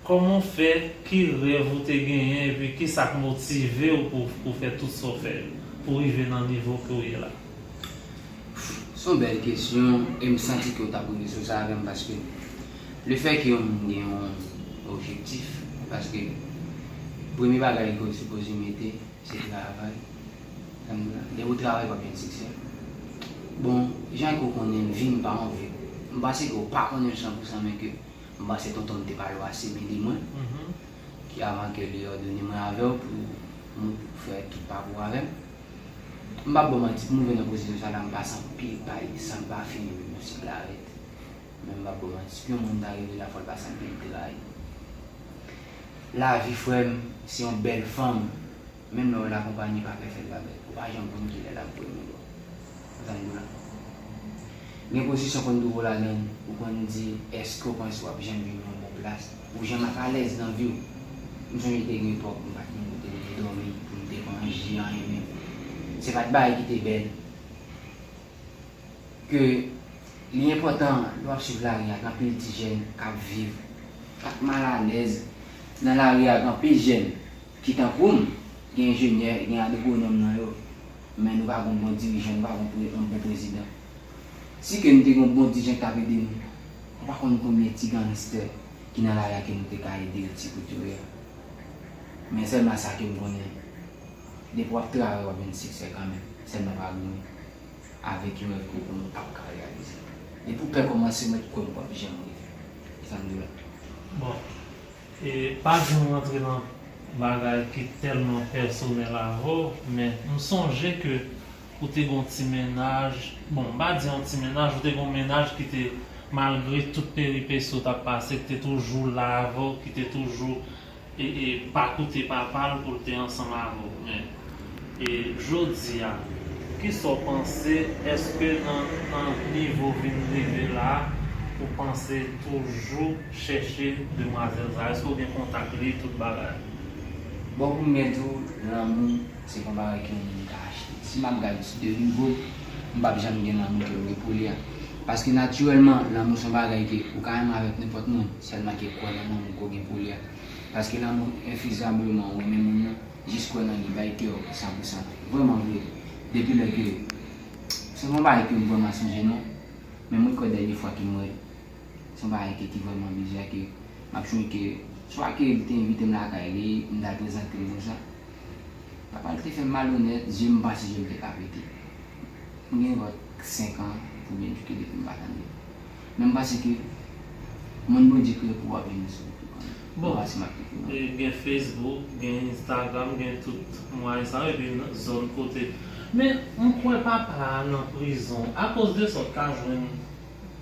kòman w fè, ki rèv ou te genyen, epi ki sa k motive w pou, pou fè tout sa w fè yo, pou rive nan nivo ke w ye la? Se yon bèl kesyon, e m santi ke w t ap rive sou sa avè m, paske lefètke yon moun gen yon objektif, paske premye bagay ke w sipoze mete, se travay. Lè ou travay, w ap jwenn siksè. Bon, jan ke w konnen, vi m pa yon vi. M panse ke w pa konnen l san pou san, men ke m panse tonton m te pale w ase byen de mwen, mhm, ki avan ke li òdone mwen avè w pou nou fè tout pakou avè m. M p ap ba w manti, pou m rive nan pozisyon sa la, m pase anpil pay, san pa fini, menm si m larèt. Men m p ap ba w manti, pou yon moun ta rive la, fò l pase anpil tray. Lavi, frè m, se yon bèl fanm. Menm lè w al akonpaye, pa pè fè l pa bèl. Ou pa janm konn kilè l ap voye moun bò. Ou tann di w la. Gen pozisyon konn twouve w ladan l, ou konn di, èske w panse w ap janm jwenn yon bon plas? Ou janm ap alèz nan vi w? M sonje te gen epòk, m pa t gen kote pou m te dòmi, pou m te manje, anyen menm. Se pa t bagay ki te bèl. Ke li enpòtan lè w ap swiv lari a, gen anpil ti jèn k ap viv, k ap malalèz nan lari a, gen anpil jèn ki tankou m, gen enjenyè, gen agwonòm nan yo, men nou pa gen yon bon dirijan, nou pa gen yon pre-, yon bon prezidan. Si ke nou te gen yon bon dirijan ki t ap ede nou, ou pa konn konbyen ti gangstè ki nan lari a ke nou te ka ede yo ti kout yo ye a. Men sèlman sa ke m konnen, depi w ap travay, w ap jwenn siksè kanmenm, sèlman pa goumen avèk yon rèv ke w konnen w p ap ka reyalize. Depi w pè kòmanse, mwen kwè m p ap janm rive. Sa m di w la. Bon, e pa janm rantre nan bagay ki tèlman pèsonèl avè w, men m sonje ke ou te gen yon ti mennaj, bon, m pa di yon ti mennaj, ou te gen yon mennaj ki te, malgre tout peripesi w t ap pase, ki te toujou la avè w, ki te toujou e, e pa koute papa l pou l te ansanm avè w. Men, e jodi a, kisa w panse, èske nan, nan nivo w vin rive la a, ou panse toujou chèche demwazèl sa a? Èske w gen kontak li, tout bagay? Bon, pou m byen di w, lanmou, se pa yon bagay ke yon moun ka achte. Si m ap gade de nivo, m p ap janm gen lanmou ke m gen pou li a. Paske natirèlman, lanmou se yon bagay ke ou ka renmen avèk nenpòt moun, sèlman ke kwè nan lanmou ke w gen pou li a. Paske lanmou enfizableman ou renmen moun nan, jis kwè nan li, bay kè w san pou san. Vrèman vre, depi lè ke, se pa yon bagay ke m vrèman sonje non, men mwen kwè dènye fwa ke m wè l, se yon bagay ke, ki vrèman bizè ke m ap sonje ke swa ke li te envite m lakay li, m t al prezante m konsa. Papa l te fè m malonèt, je m, m panse je m te ka pete. M gen vant senk an, pou byen di ke depi m pa tande. Men m panse ke moun Bondye kreye pou w ap vini sou wout ou kanmenm. Bon, m panse m ap kite w. E, gen Facebook, gen Instagram, gen tout mwayen sa yo, epi nan zòn kote. Men, m kwè papa a nan prizon. Akoz de sa, w ka jwenn,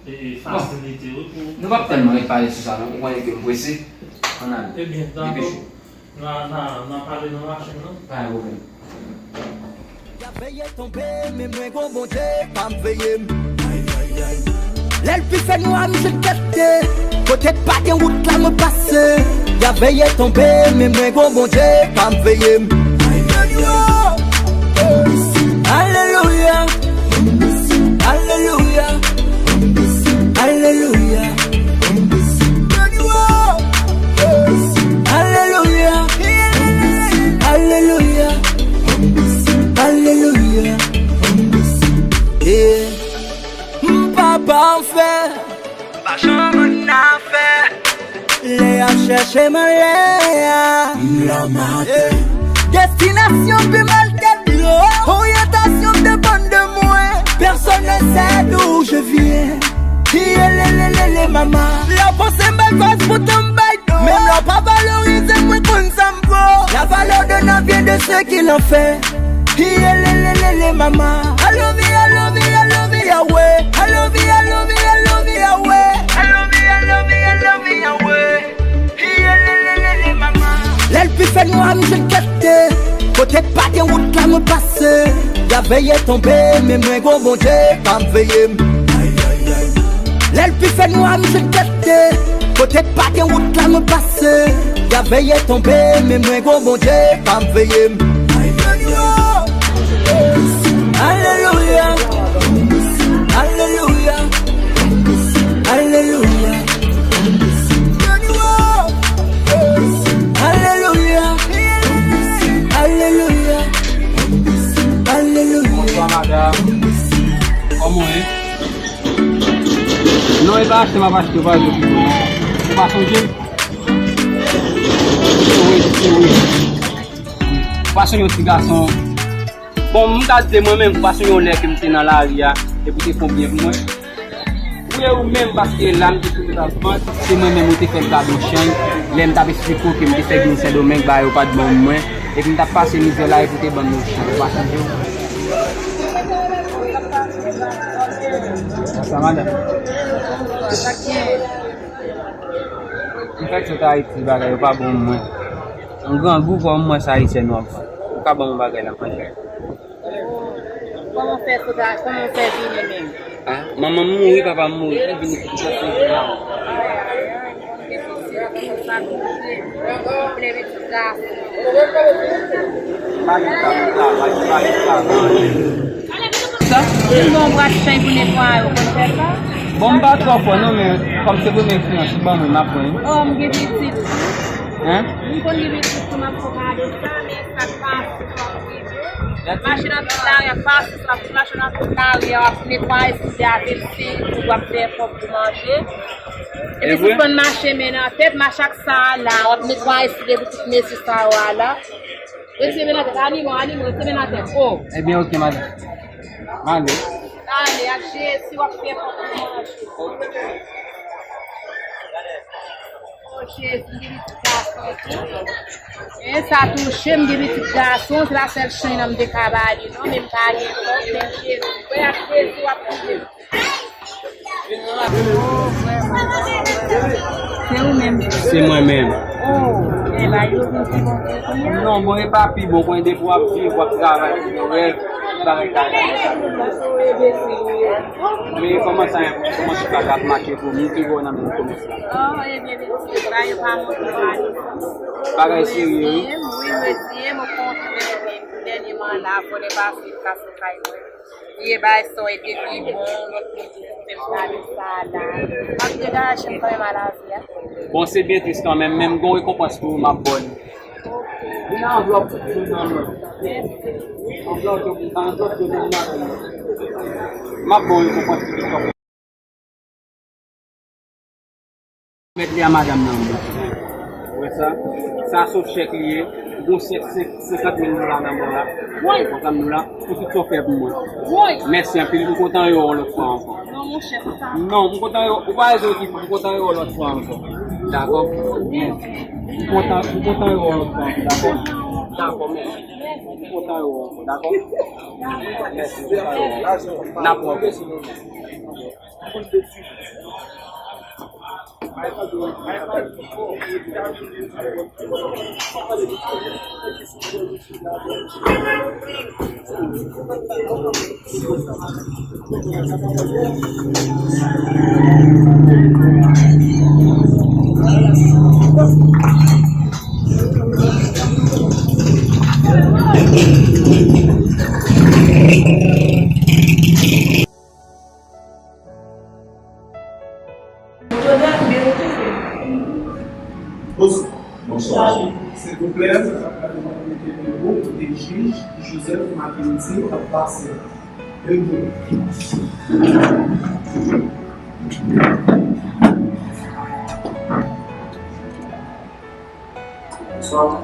e, e, bon, fasilite, wi, pou nou p ap tèlman ret pale sou sa, non. Ou konnen ke m prese. Ann ale. Ebyen, dakò. Depeche w. N a, n a, n a pale nan machin nan. Pa gen pwoblèm. Y a veye tonbe, men mwen gon Bondye k ap veye m. Lè l pi fè nwa, m jwenn kète. Kote pa gen wout la, mwen pase. Y a veye tonbe, men mwen gon Bondye k ap veye m. Alelouya. Alelouya. Alelouya. Alelouya. Alelouya. Alelouya. Yeah. M pa pafè. Pa janm annafè. Lè y ap chèche m anlè a. M la maten. Destinasyon pi mal tèt dlo. Oryantasyon depann de mwen. Personne ne sait d'où je viens. Yelelelele mama. Lè w panse m bay vaz, poutan m bay do. Menm lè w pa valorize m, mwen konn sa m vo. La valeur d'un homme vient de ce qu'il en fait. Yelelelele mama. I love you, I love you, I love you, Yahweh. I love you, I love you, I love you, Yahweh. I love you, I love you, I love you, Yahweh. Yelelelele mama. Lè l pi fè nwa, m jwenn kète. Kote pa gen wout la, mwen pase. Y a veye tonbe, men mwen gon Bondye k ap veye m. Lè l pi fè nwa, m jwenn kète. Kote pa gen wout la, mwen pase. Y a veye tonbe, men mwen gon Bondye k ap veye m. Alelouya. Alelouya. Alelouya. Alelouya. Alelouya. Alelouya. Bonswa, madanm. Kòman w ye? Non, e pa achte m ap achte, pa di. Ou pa sonje m? Wi, wi. Ou pa sonje yon ti gason. Bon, m ka di se mwen menm, ou pa sonje yon lè ke m te nan lari a, epi w te fè yon byen pou mwen. Wi, ou menm, paske la m te sou wout ap vant, se mwen menm ou te fè m kado chanj. Lè m t ap eksplike w ke m te fè vin Sendomeng, bagay yo pa t bon pou mwen, epi m t ap pase mizè la, epi w te ban m yon chanj. Ou pa sonje w? Sa, madanm? M fèk sot Ayiti, bagay yo pa bon pou mwen. M grangou, kòman mwen sa Ayisyen nou ap vann? Ou ka ban m yon bagay la, mwen fè. Kòman w fè sot a, kòman w fè vini menm? Ah, manman m mouri, papa m mouri, m vini pou sa se vini. Ay, ay, ay, konn gen sòsyete konsa tou vre. Plede ti gason. Pa gen travay, pa gen travay. Sa? Mwen gen yon bwat chay pou netwaye, ou konn fè sa? Bon, m pa twò fò non, men kòm se premye kliyan ki ban mwen, m ap pran. Oh, m gen pitit. Hein? M konn gen pitit tou, m ap fè kado sa, men sa k pase, sa k rive. Mache nan tout lari a, pase, sa k mache nan tout lari a, w ap netwaye, si se avil, si w ap fè pwòp pou manje. Epi sispann mache men nan tèt, mache ak sa a la, w ap netwaye si de boutik mesi sa yo a la. Retire men nan tèt, animo, animo, retire men nan tèt. Oh. Ebyen, oke, madanm. M ale. Ale, ak Jezi, w ap fè pwòp pou manje. Oh, Jezi, m gen pitit gason tou. E sa touche m, gen pitit gason, se pa sèl chay nan m te ka ba li, non, men m pa gen kòb, men Jezi, wè ak Jezi, w ap kite m. Se ou menm? Se mwen menm. Oh, e la yo vin pi bon ke kounye a? Non, bon, e pa pi bon, konnen depi w ap viv, w ap travay pou gen rèv, bagay ka ale. Men kòman sa ye? Kòman ti bagay ap mache pou ou? M te wè w nan menm komès la. Oh, ebyen, mesye, bagay yo pa monte w ale. Bagay serye, wi. Wi, mesye, m kontre, men dènyèman la, vòlè pase, m pase kay mwen. Vye bay sa yo te pi bon, lòt moun di pou fè m gade sa la. M ap degaje m kanmenm a lavi a. Bon, se byen tris kanmenm, men m gon rekonpans pou ou, m ap ba w li. Vin ak anvlòp, vin nan men. Mèsi. Anvlòp, anvlòp, vin nan men. M ap ba w rekonpans pou li. Mèt li a madanm nan, bon. Ou wè sa? Sa se yon chèk li ye. Gon chèk senk, senkant mil dola nan men w la. Wi. Kontan nou la. Pou tout sa w fè pou mwen. Wi. Mèsi anpil. M kontan wè w yon lòt fwa ankò. Non, monchè, kontan. Non, m kontan wè w. Ou pa rezon ki fò. M kontan wè w yon lòt fwa ankò. Dakò? Mèsi. M kontan, m kontan wè w yon lòt fwa ankò. Dakò? Dakò, mèsi. M kontan wè w ankò. Dakò? Mèsi. M kontan wè w. N ap wè w. Bonswa. Bonswa. Silvouplè, sa ta pral mande pou kote jij Joseph Martin Tim ap pase. Bonswa.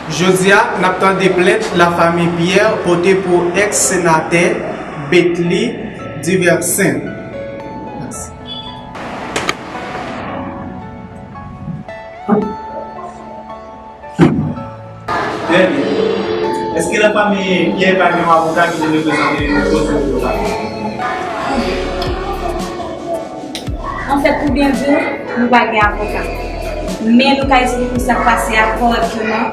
Jodi a, n ap tande plent lafanmi Pierre pote pou eks-senatè Betly Duversaint. Mèsi. Trè byen. Èske lafanmi Pierre pa gen yon avoka ki te reprezante yo kote yo la? Anfèt, pou byen di w, nou pa gen avoka. Men nou ka esplike w sa k pase a kòrèkteman.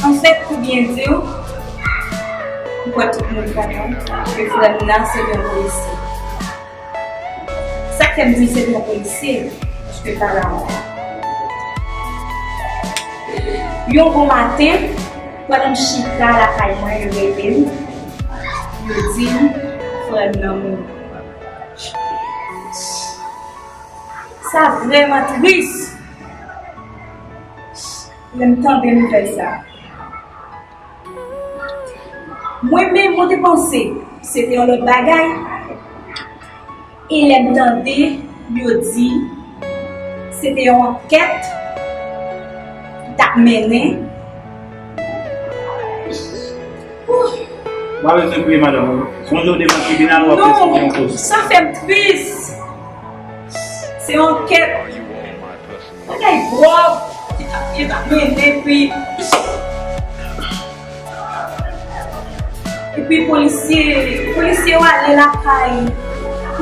Anfèt, pou byen di w, m kwè tout moun konnen ke frè m nan se te yon polisye. Sa k fè m di se te yon polisye, paske l pa la ankò. Yon bon maten, pandan m chita lakay mwen, yo rele m, yo di m, frè m nan mouri. Sa vrèman tris lè m tande nouvèl sa. Mwen menm, mwen te panse se te yon lòt bagay. E lè m tande yo di se te yon ankèt ki t ap mennen. Ou pa bezwen kriye, madanm. Sonje w devan tribinal, w ap eksplike yon koze. Non, sa fè m tris. Se yon ankèt. Bagay gròg ki t ap, ki t ap mennen, epi, epi polisye, polisye yo ale lakay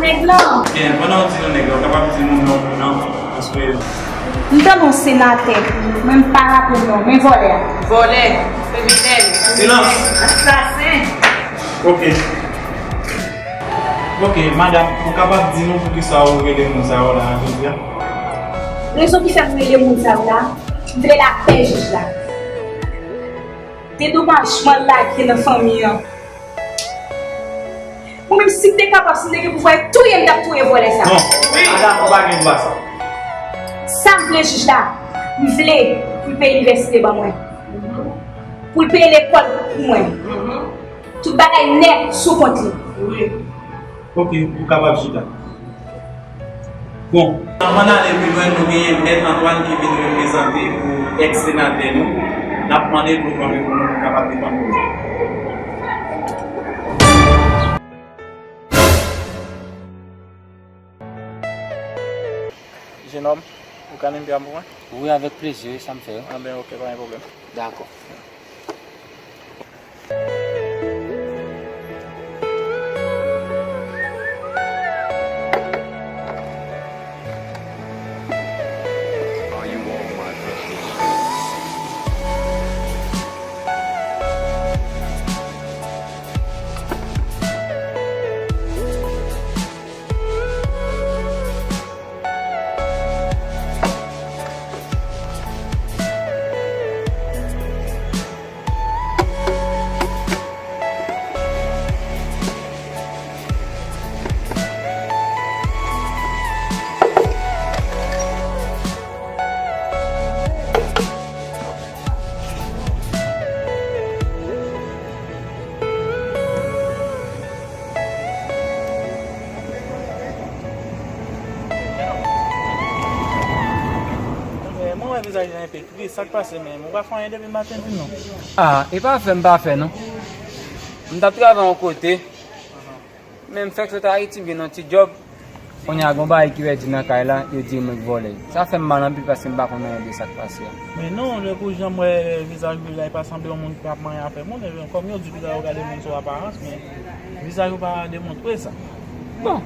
nèg lan. Byen, pandan w di nou nèg lan, w kapab di nou non pou non, paske m tande yon senatè, men m pa raple non, men vòlè a. Vòlè, kriminèl, silans, asasen. Ok. Ok, madanm, ou kapab di nou poukisa ou rele moun sa yo la jodi a? Rezon ki fè m rele moun sa yo la, m vle lapè jij la. Dedomajman l lage nan fanmi an. Mwen menm, si m te kapab, si m te gen pouvwa, e touye m, m t ap touye vòlè sa. Non, madanm, ou pa gen dwa sa. Sa m vle jij la, m vle pou l peye inivèsite ban mwen. Pou l peye lekòl pou mwen. Tout bagay nèt sou kont li. Wi. Ok, ou kapab chita. Bon. Anvan n ale pi lwen, nou genyen Mèt Antoine ki vin reprezante pou èks-senatè nou. N ap mande l pou l kanpe pou nou, pou l kapab defann koze. Jenòm, ou ka limpe a pou mwen? Wi, avèk plezi, wi, sa m fè. Anben, ok, pa gen pwoblèm. Dakò. Mwen wè vizaj la enpe tris, sa k pase menm? Ou pa fè anyen depi maten di m non. Ah, e pa fè m pa fè non. M t ap travay yon kote, men m fèk sot Ayiti, m jwenn yon ti djòb. Kounye a, gon bagay ki pèdi nan kay la, yo di mwen k vòlè. Sa fè m mal anpil paske m pa konn anyen de sa k pase a. Men non, lè kou jan m wè vizaj li la, li pa sanble yon moun k ap manyen afè moun. Ebyen, kòm yo di piga yo gade moun sou aparans, men vizaj ou pa demontre sa. Bon,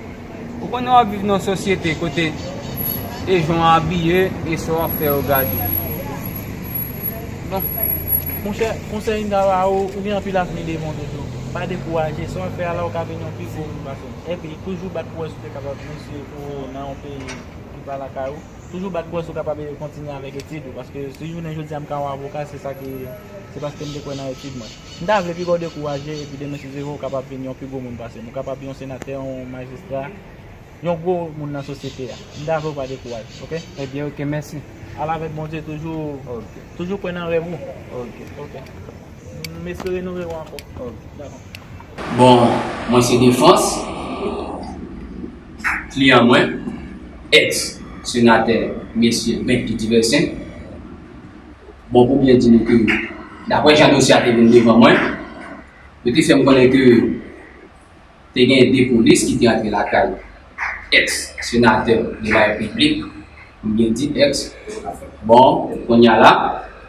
ou konnen w ap viv nan yon sosyete kote e jan w abiye e sa w ap fè yo gade. Bon. Monchè, konsèy m ta ba ou, ou gen anpil avni devan w toujou. Pa dekouraje, sa w ap fè a la, ou ka vin yon pi gwo moun pase m. Epi, toujou bat pou wè si w te kapab vin sou nan yon peyi ki pa lakay ou. Toujou bat pou wè si w kapab kontinye avèk etid ou, paske si jounen jodi a m ka yon avoka, se sa ki, se paske m te kwè nan etid mwen. M ta vle piga w dekouraje, epi demen si Dye vle, ou kapab vin yon pi gwo moun pase m. Ou kapab yon senatè, yon majistra, yon gwo moun nan sosyete a. M ta vle w pa dekouraje, oke? Ebyen, oke, mèsi. Al avèk Bondye toujou. Oke. Toujou kwè nan rèv ou. Oke. Oke. M espere nou rewè ankò. Oke. Dakò. Bon, mwen se Defans, kliyan mwen, ex senatè mesye Benky Diversen. Bon, pou byen di nou ke, daprè jan dosye a te vin devan mwen, yo te fè m konnen ke te gen de polis ki te antre lakay ex senatè de la repiblik, m byen di ex. Bon, kounye a la,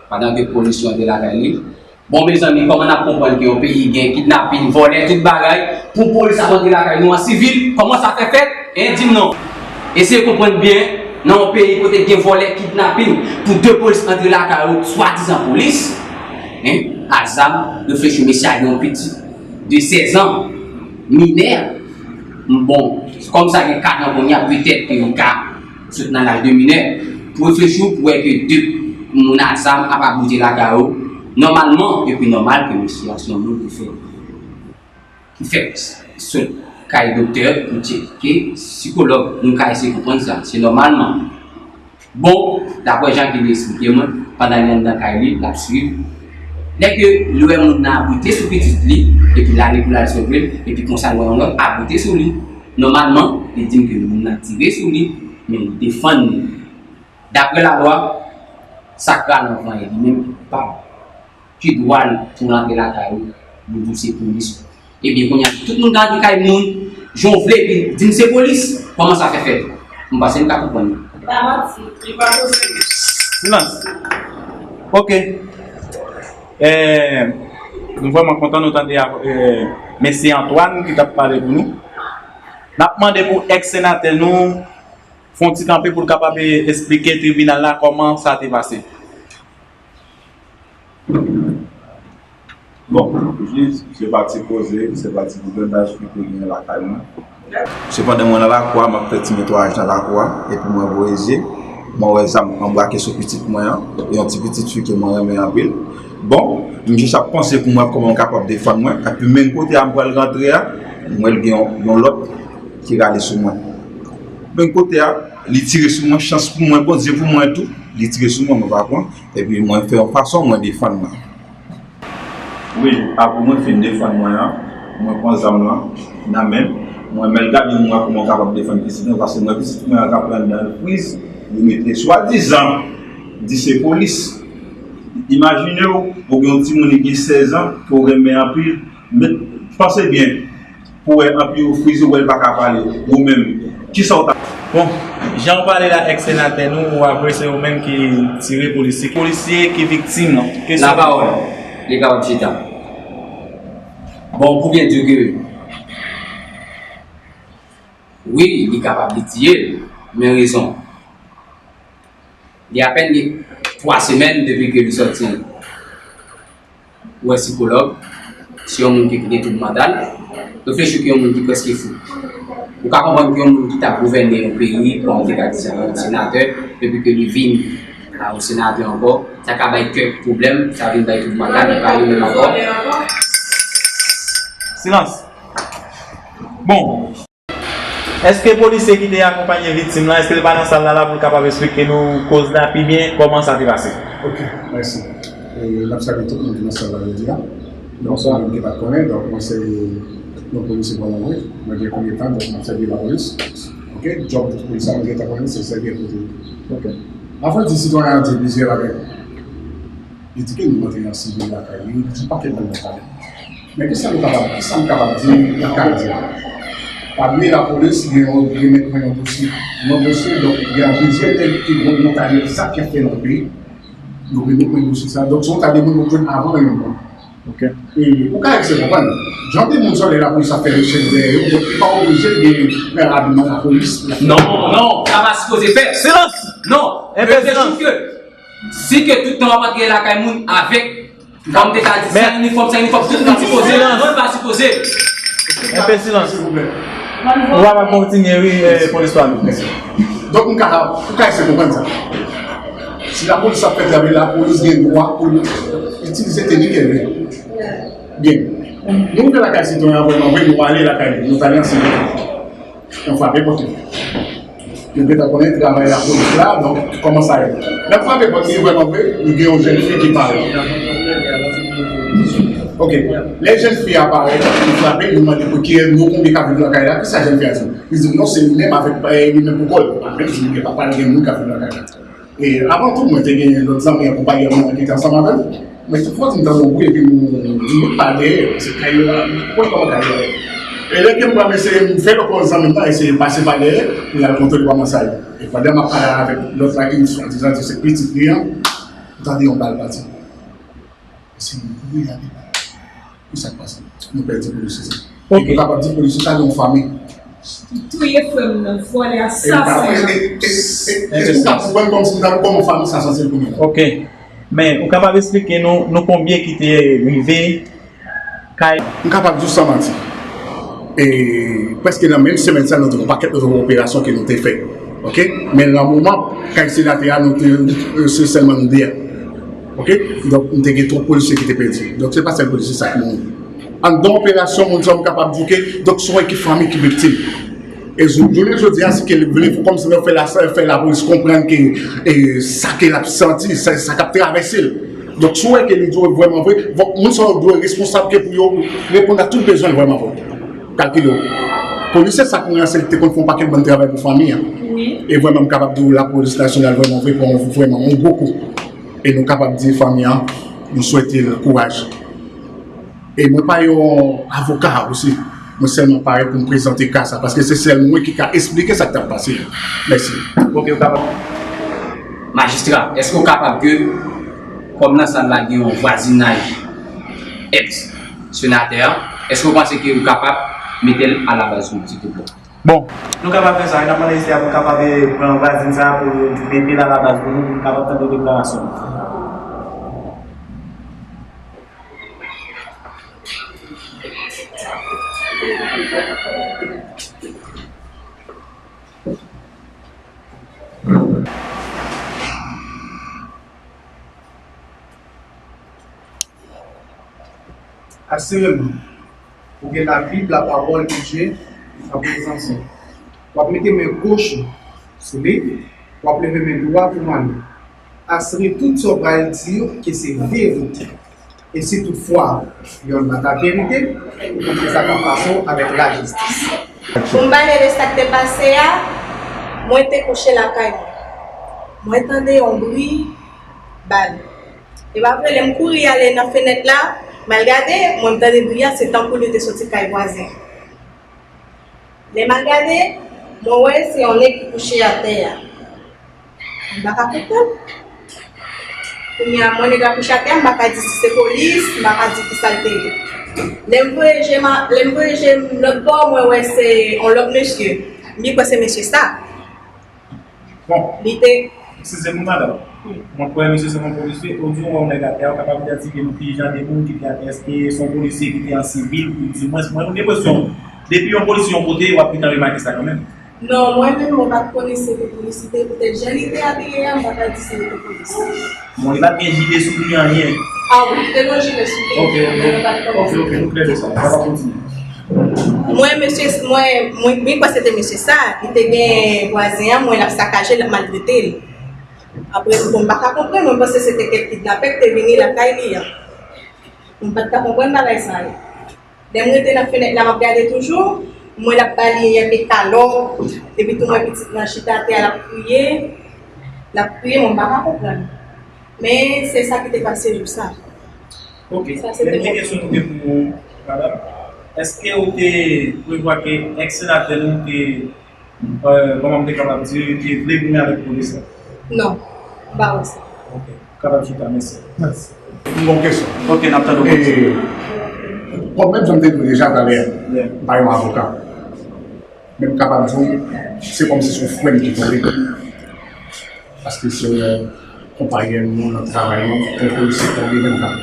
pandan ke polis yo antre lakay li, bon, mezanmi, kòman n ap konprann ke yon peyi gen kidnapin, vòlè, tout bagay, pou polis ap antre lakay nou an sivil? Kòman sa fè fèt? Hein, di m non. Eseye konprann byen, nan yon peyi kote gen vòlè, kidnapin, pou de polis antre lakay ou, swadizan polis, hein, ak zam, reflechi, mesye a gen yon pitit de sèz an, minè. Bon, kòm sa gen kat an kounye a, petèt ke li ka sot nan laj de minè, pou reflechi w pou wè ke de moun ak zam ap abite lakay ou nòmalman, epi nòmal ke mesye a se yon moun ki fè, ki fèk sot kay doktè pou tcheke, sikològ, nou ka eseye konprann sa, se nòmalman. Bon, daprè jan ke li esplike mwen, pandan li anndan kay li, l ap swiv. Lè ke li wè moun nan abite sou pitit li, epi l ale pou l al sove l, epi konsa l wè yon lòt abite sou li. Nòmalman, li di m ke moun nan tire sou li, men li defann li. Daprè lalwa, sa k rale yon vanyan li menm, li pa ki dwa l pou l antre lakay ou, li di w se polis. Ebyen, kounye a, tout moun ka antre kay moun, jan w vle, epi di m se polis, kòman sa fè fèt? M panse m ka konprann. Pa manti, li pa poze. Silans. Ok. Eh, nou vrèman kontan nou tande eh, mesye Antoine ki t ap pale pou nou. N ap mande pou ex senatè nou fè yon ti kanpe pou l kapab eh, esplike tribinal la kòman sa te pase. Bon, jij, se pa ti koze, se pa ti briganday ki te gen lakay mwen. Sepandan, mwen nan lakou a, m ap fè ti netwayaj nan lakou a, epi mwen voye zye, mwen wè zam anbrake sou pitit mwen an, yon ti pitit fi ke mwen renmen anpil. Bon, m jis ap panse pou mwen kòman m kapab defann mwen, epi menm kote a m pral rantre a, m wè l gen yon, yon lòt ki rale sou mwen. Menm kote a, li tire sou mwen, chans pou mwen, Bondye pou mwen tou, li tire sou mwen, mwen pa pran. Epi mwen fè yon fason mwen defann mwen. Wi, apre mwen fin defann mwen an, mwen pran zam lan nan men m, mwen men l gade mwen kòman w kapab defann pitit mwen, paske mwen pitit mwen an k ap pran nan priz, yo mete swadizan di se polis. Imajine w, ou gen yon timoun li gen sèz an, ke w renmen anpil, men panse byen, pou wè anpi ou frize, ou wè l pa ka pale, ou menm, kisa w ta. Bon, jan w pale la, ex senatè nou, ou avwe se ou menm ki tire polisye. Polisye ki viktim nan. Kesyon. Lapawòl, li kapab chita. Bon, pou byen di ke wi, li kapab li tiye l, men rezon. Li apèn gen twa semèn depi ke li sòti wè sikològ, se yon moun ki gen twoub mantal. Reflechi ke yon moun ki prèske fou. Ou ka konprann ke yon moun ki t ap gouvène yon peyi, kòm te ka di sa, yon senatè, epi ke li vin a yon senatè ankò, sa ka bay kèk pwoblèm, sa vin bay twoub mantal, li pa li menm ankò. Silans. Bon. Èske polisye ki te akonpanye viktim lan, èske l pa nan sal la la pou l kapab esplike nou koz la pi byen, kòman sa te pase? Ok, mèsi. E, n ap salye tout moun ki nan sal la jodi a. Donk, se yon moun ki pa t konnen, donk, mwen se yon polisye vòlè vre. Mwen gen konbyen tan, donk, m ap sèvi lapolis. Ok, djòb polis la, mwen gentan konnen, se sèvi ak pote. Ok. Anfen, di sitwayen an di plizyè bagay. Li di ke nou rantre nan sivil lakay li, li di pakèt bagay nan kay li. Men kisa nou kapab, kisa m kapab di, m ka di? Pa bliye lapolis gen yon, gen mèt pran yon dosye. Yon dosye, donk, gen plizyè nèg ki gen yon ta de zak y ap fè nan peyi. Nou vin nou pran dosye sa. Donk, se yon ta de moun nou jwenn avan yon moun. Ok. E ou ka eseye konprann. Jan de moun sa, lè lapolis ap fè rechèch dèyè yo, donk, li pa oblije gen, gen abiman lapolis. Non, non, sa pa sipoze fèt. Silans! Non. Enpe silans. Si ke tout tan w ap antre lakay moun avèk, kòm te ka di, san inifòm, san inifòm, tout moun sipoze, non, l pa sipoze. Enpe silans. Silvouplè. Ou pa kontinye, wi, eh, polis pa nou. Donk, m ka, ou ka eseye konprann sa. Si lapolis ap fè travay, lapolis gen dwa pou l itilize teknik l vle. Byen. Nou rive lakay sitwayen an vrèman vre, nou ale lakay li, nou t ale ansanm. Yo frape pòt li. Yo gentan konnen travay lapolis la, donk, kòman sa ye? Lè m frape pòt li, vrèman vre, li gen yon jèn fi ki parèt. Ok. Lè jèn fi a parèt, li frape, li mande pou kiyès, nou konbyen k ap viv lakay la, kisa jèn fi a di? Li di, non, se li menm avèk, eh, li menm pou kò l. Avèk li, li pa pale gen moun k ap viv lakay la. E avan tou, mwen te gen lòt zanmi an, konpayi an ki te ansanm avè m. Men tout fwa m tande yon bri epi m, m pa dèyè, se kay yo la, m konn kòman kay yo ye. E lè ke m pran, m eseye, m fè lòt zanmi m nan eseye pase pa dèyè pou y al kontwole kòman sa ye. E pandan m ap pale avèk lòt la ki swadizan di se pitit li an, m tande yon bal pati. Se yon bri la ki pale. Ki sa k pase? Nou pèdi polisye sa. Ok. E nou kapab di polisye sa gen yon fanmi. Touye frè m nan, vòlè a, sasen an. E, e, e, e, e, e, ou ka konprann kòmsi nou ta kòman fanmi sa santi l kounye a? Ok. Men, ou kapab esplike nou, nou konbyen ki te rive kay? M kapab di w san manti. E prèske nan menm semèn sa, nou te gen yon pakèt lòt operasyon ke nou te fè. Ok? Men nan moman, kay senatè a, nou te, se sèlman nou de. Ok? Donk, nou te gen twòp polisye ki te pèdi. Donk, se pa sèl polisye sa ki mouri. Anndan operasyon, moun sa yo, m kapab di w ke, donk, se yon ekip fanmi ki viktim. E jou-, jounen jodi a, si ke li vle kòmsi l fè la, fè lapolis konprann ke, e, sa ke l ap santi, sa, sa k ap travèse l. Donk, si w wè ke li di w vrèman vre, bon, moun sa yo dwe responsab ke pou yo reponn a tout bezwen l vrèman vre. Kalkile w. Polisye sa kounye a, se li ki te konn fè yon pakèt bann travay pou fanmi an. Wi. E vrèman, m kapab di w, lapolis nasyonal vrèman vre pran vrèman yon gwo kou. E nou kapab di fanmi an, nou swete l kouraj. E mwen pa yon avoka osi. Mwen sèlman parèt pou m prezante ka sa, paske se sèl mwen ki ka esplike sa k t ap pase a. Mèsi. Ok, ou kapab. Majistra, èske ou kapab ke, kòm nan sal la gen yon vwazinaj èks senatè a, èske ou panse ke ou kapab mete l alabaz nou, silvouplè? Bon. Nou kapab fè sa, wi, n ap mande isi a pou kapab, eh, pran vwazin sa a pou mete l alabaz pou nou, pou nou kapab tande deklarasyon l. Asireman, ou gen Labib, lapawòl de Dye, an prezans ou. W ap mete men goch ou sou li, w ap leve men dwat ou anlè. Asire tout sa w pral di yo ke se verite. E si toutfwa yonn nan ta verite, ou kontre sa k ap pase w avèk lajistis. Pou m pale de sa k te pase a, mwen te kouche lakay mwen. Mwen tande yon bri bal. E pa vre, lè m kouri ale nan fenèt la, m al gade, mwen m tande bri a, se tankou li te soti kay vwazen. Lè m al gade, mwen wè se yon nèg ki kouche atè a. M pa ka konprann. Kounye a, mwen nèg la kouche atè a, m pa ka di si se polis, m pa ka di ki sa l te ye. Lè m voye je m a, lè m voye je m lòt bò, mwen wè se yon lòt mesye. M byen kwè se mesye sa. Bon. Li te. Eskize m wi, madanm. Mwen kwè mesye se yon polisye. Ou di w wè yon nèg atè a, ou kapab idantifye nou ki jan de moun ki te atè a? Èske se yon polisye ki te an sivil, ou di mwens, mwen gen enpresyon, depi yon polisye yon kote, w ap gentan remake sa kanmenm. Non, mwen menm, mwen pa t konnen si se te polisye, poutèt jan li te abiye a, m pa ka di si li te polisye. Bon, li pa t gen jile sou li, anyen? A wi, li te gen jile sou li. Ok, ok. Men mwen pa t konnen. Ok, ok, nou klè de sa. Sa va kontinye. Mwen, mesye, mwen, mwen, mwen kwè se te mesye sa. Li te gen vwazen an, mwen l ap sakaje l, l ap maltrete l. Apre, bon, m pa ka konprann, mwen panse se te kèk kidnapè ki te vini lakay li an. Mwen pa t ka konprann bagay sa yo. Lè m rete nan fenèt la, m ap gade toujou, m wè l ap ba li enpe kalòt, epi tou m wè pitit lan chita atè a, l ap kriye, l ap kriye, mwen pa ka konprann. Men se sa ki te pase jou sa. Ok. Sa se te... Dènye kesyon nou gen pou ou, madanm. Èske ou te prevwa ke èks senatè nou te, euh, kòman m te kapab di, te vle goumen avèk polis la? Non, m pa wè sa. Ok, kapab chita, mèsi. Mèsi. M gon kesyon. Ok, n ap tande w. E, kòm menm jan m te di w deja talè, m pa yon avoka. Men m kapab di w, se kòmsi se yon frè m ki tonbe. Paske se yon konpayen nou nan travay nou, yon polisye tonbe menm jan.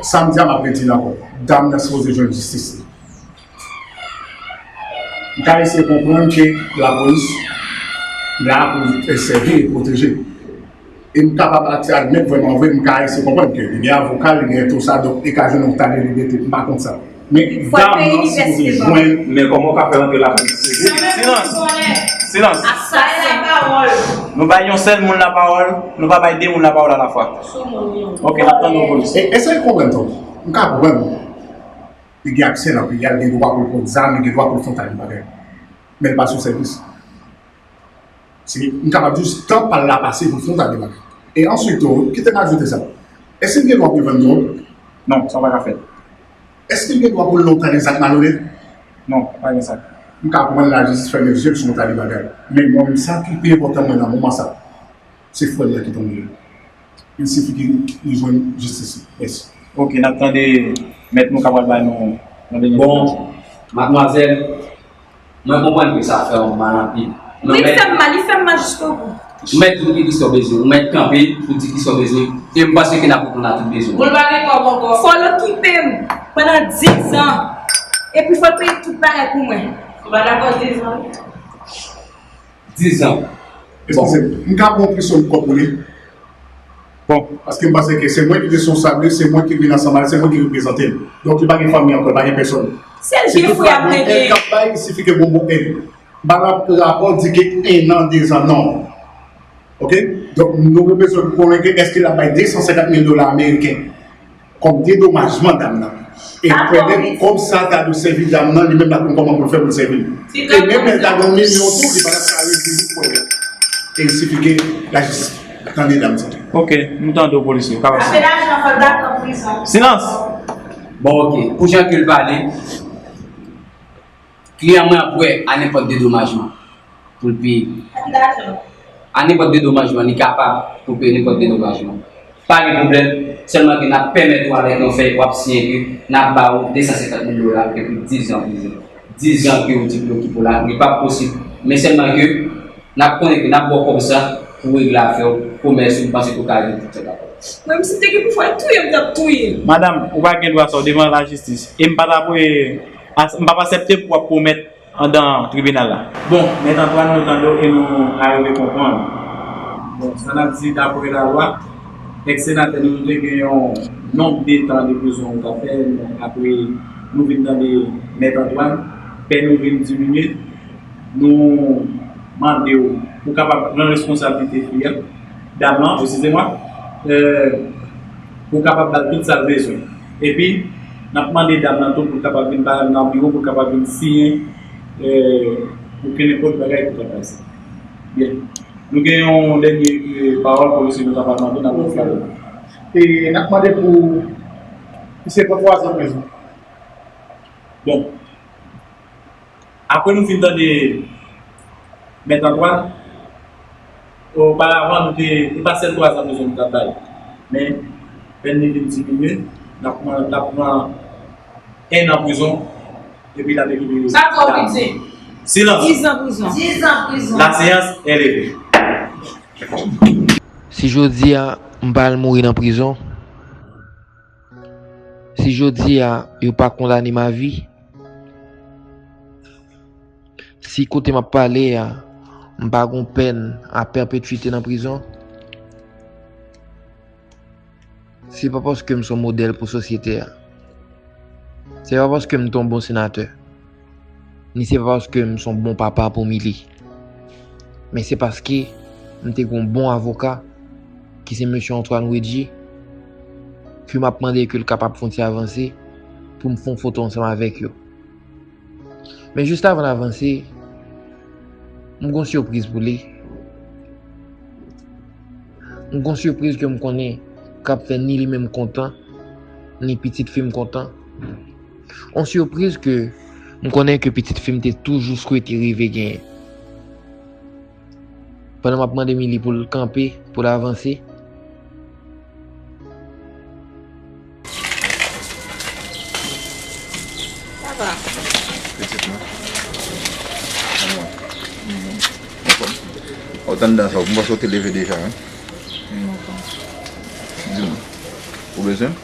Sa m di a, m ap redi l ankò. Dam nan sipoze jwenn jistis li. M ka eseye konprann ke lapolis la pou sèvi e pwoteje. E m kapab admèt vrèman vre, m ka eseye konprann ke li gen avoka, li gen tou sa, donk li ka jwenn yon ta de libète, m pa kont sa. Men dam nan sipoze jwenn. Men kòman w ka fè rantre lapolis? Silans! Silans! Nou bay yon sèl moun lapawòl, nou pa bay de moun lapawòl alafwa. Ok, n ap tande w, polis. E, eseye konprann tou. M ka konprann. Li gen aksè nan peyi a, li gen dwa pou l pran zam, li gen dwa pou l fè yon ta de bagay. Men l pa sou sèvis. Se, m kapab di w, se tan pa l la pase pou l fè yon ta de bagay. E answit tou, kite m ajoute sa. Èske l gen dwa pou l vann dwòg? Non, sa pa ka fèt. Èske l gen dwa pou l nan yon ta de zak malonèt? Non, pa gen sa. M ka konprann lajistis fèmen zye l sou yon ta de bagay. Men mwen, sa ki pi enpòtan mwen nan moman sa, se frè m nan ki tonbe a. Il sifi ke li jwenn jistis li. Mèsi. Ok, n ap tande mèt nou k ap pral bay nou yon dènye. Bon, madmwazèl, mwen konprann ke sa fè w mal anpil. Wi, li fè m mal, li fè m mal jiskobou. Ou mèt di ki, kisa w bezwen, ou mèt kanpe pou di kisa w bezwen, e m panse ke n ap reponn a tout bezwen. Pou l pa gen kòb ankò. Fò l okipe m pandan diz an, epi fò l peye tout bagay pou mwen. Ou pa dakò diz an? Diz an. Eskize m, m ka pran yon ti sòm kòb pou li? Bon. Paske m panse ke se mwen ki responsab li, se mwen ki vin ansanm avè l, se mwen ki reprezante l. Donk, li pa gen fanmi ankò, li pa gen pèsòn. Se l gen frè ap plede. Si tout fwa gon èd k ap bay, sifi ke gon bon èd. M pa nan rapò di ke en an, de zan, non. Ok? Donk, nou bezwen konnen ke èske l ap bay de san senkant mil dola ameriken kòm dedomajman dam nan. E prèlè kòb sa ta dwe sèvi dam nan, li menm l ap konn kòman pou l fè pou l sèvi l. E menm lè l ta gen yon milyon tou, li pa t ap ka revini prèlè. E sifi ke lajistis tande dam sa. Ok, nou tande w, polisye, ou ka pase. Ase lajan, fò l dakò prizon. Silans! Bon, ok. Pou jan ke l pale, kliyan mwen ap wè a nenpòt dedomajman pou l peye. A nenpòt dedomajman, li kapab pou l peye nenpòt dedomajman. Pa gen pwoblèm, sèlman ke n ap pèmèt ou avèk yon fèy w ap siyen ke n ap ba ou de san senkant mil dola epi diz an prizon. Diz an ke ou di pou l okipe w la, li p ap posib. Men sèlman ke n ap konnen ke n ap ba w kòb sa pou w regle afè w, komès ou, m panse ke w ka regle tout sa kapab. Mwen, si m te gen pou fè touye, m t ap touye l. Madanm, ou pa gen dwa sa, w devan lajistis. E m pa t ap, e, as-, m p ap aksepte pou w ap pwomèt anndan tribinal la. Bon, Mèt Antoine, nou tande w e nou arive konprann. Bon, sa n ap di, daprè lalwa, èks senatè nou, nou te gen yon nonb de tan de prizon ou t ap fè, men apre nou vin tande Mèt Antoine, pèn ou vin diminye, nou mande w pou w kapab pran responsablite fi a, dam lan, eskize mwa, euh, pou w kapab ba l tout sa l bezwen. Epi, n ap mande dam nan tou pou l kapab vin pale nan biwo, pou l kapab vin siyen, euh, pou ke nenpòt bagay ki ta pase. Byen. Nou gen yon dènye, euh, pawòl, polisye nou ta pral mande, n ap fè l. E n ap mande pou, pou se pou twa zan prizon. Bon. Apre nou fin tande Mèt Antoine, oparavan nou te, se pa sèl twa zan prizon nou t ap bay, men pèn li vin diminye, n ap pran, n ap pran en an prizon, epi l ap ekite. Sa twò piti. Silans. Diz an prizon. Diz an prizon. La séance est levée. Si jodi a m pa al mouri nan prizon, si jodi a yo pa kondane m a vi, si kote m ap pale a, m pa gon pèn a pèpetwite nan prizon, se pa paske m se yon modèl pou sosyete a. Se pa paske m te yon bon senatè. Ni se pa paske m se yon bon papa pou Mili. Men se paske m te gen yon bon avoka, ki se mesye Antoine Wedji, ke m ap mande ke l kapab fè yon ti avanse pou m fè yon foto ansanm avèk yo. Men jis avan n avanse, m gon sipriz pou li. M gon sipriz ke m konnen k ap fè ni li menm kontan, ni pitit fi m kontan. Yon sipriz ke m konnen ke pitit fi m te toujou swete rive genyen. Pandan m ap mande Mili pou l kanpe, pou l avanse. Papa. Pitit mwen. Anmò. Anfòm? Ou t anndan sa, ou panse ou te leve deja, wi. M anfòm. Di mwen. Ou bezwen m?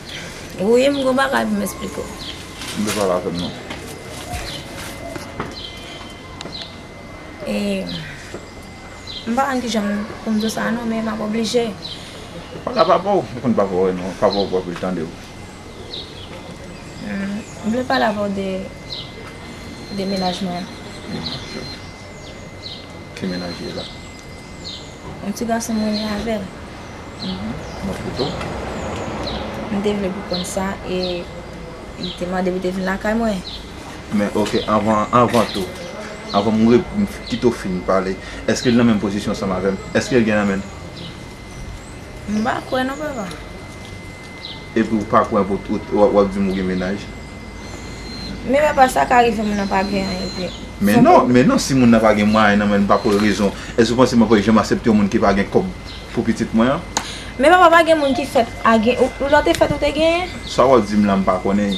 Wi, m gon bagay pou m eksplike w. M vle pale avè w non. E, m pa konn kijan pou m di w sa non, men m ap oblije. Pale a papa w, ou konn papa w non, papa w pap vle tande w. Hmm, m vle pale avè w de, de mennaj mwen. Mennaj ou? Ki mennaj li la? Yon ti gason m renmen avè l. Mhm. M ap koute w. M te vle pou konn sa e li te mande pou te vin lakay mwen. Men, oke, anvan, anvan tou, anvan m re-, m kite w fin pale, èske l nan menm pozisyon ansanm avè m? Èske l gen nan men l? M pa kwè non, papa. Epi w pa kwè pou w, w, w ap di m ou gen mennaj? Men papa, sa ka rive moun nan pa gen anyen vre. Men non, men non, si moun nan pa gen mwayen nan men l, m pa kwè rezon. Èske w panse m ap janm aksepte yon moun ki pa gen kòb pou pitit mwen an? Men papa, pa gen moun ki fèt a gen, ou, ou lè w te fèt ou te genyen? Sa w ap di m la, m pa konnen.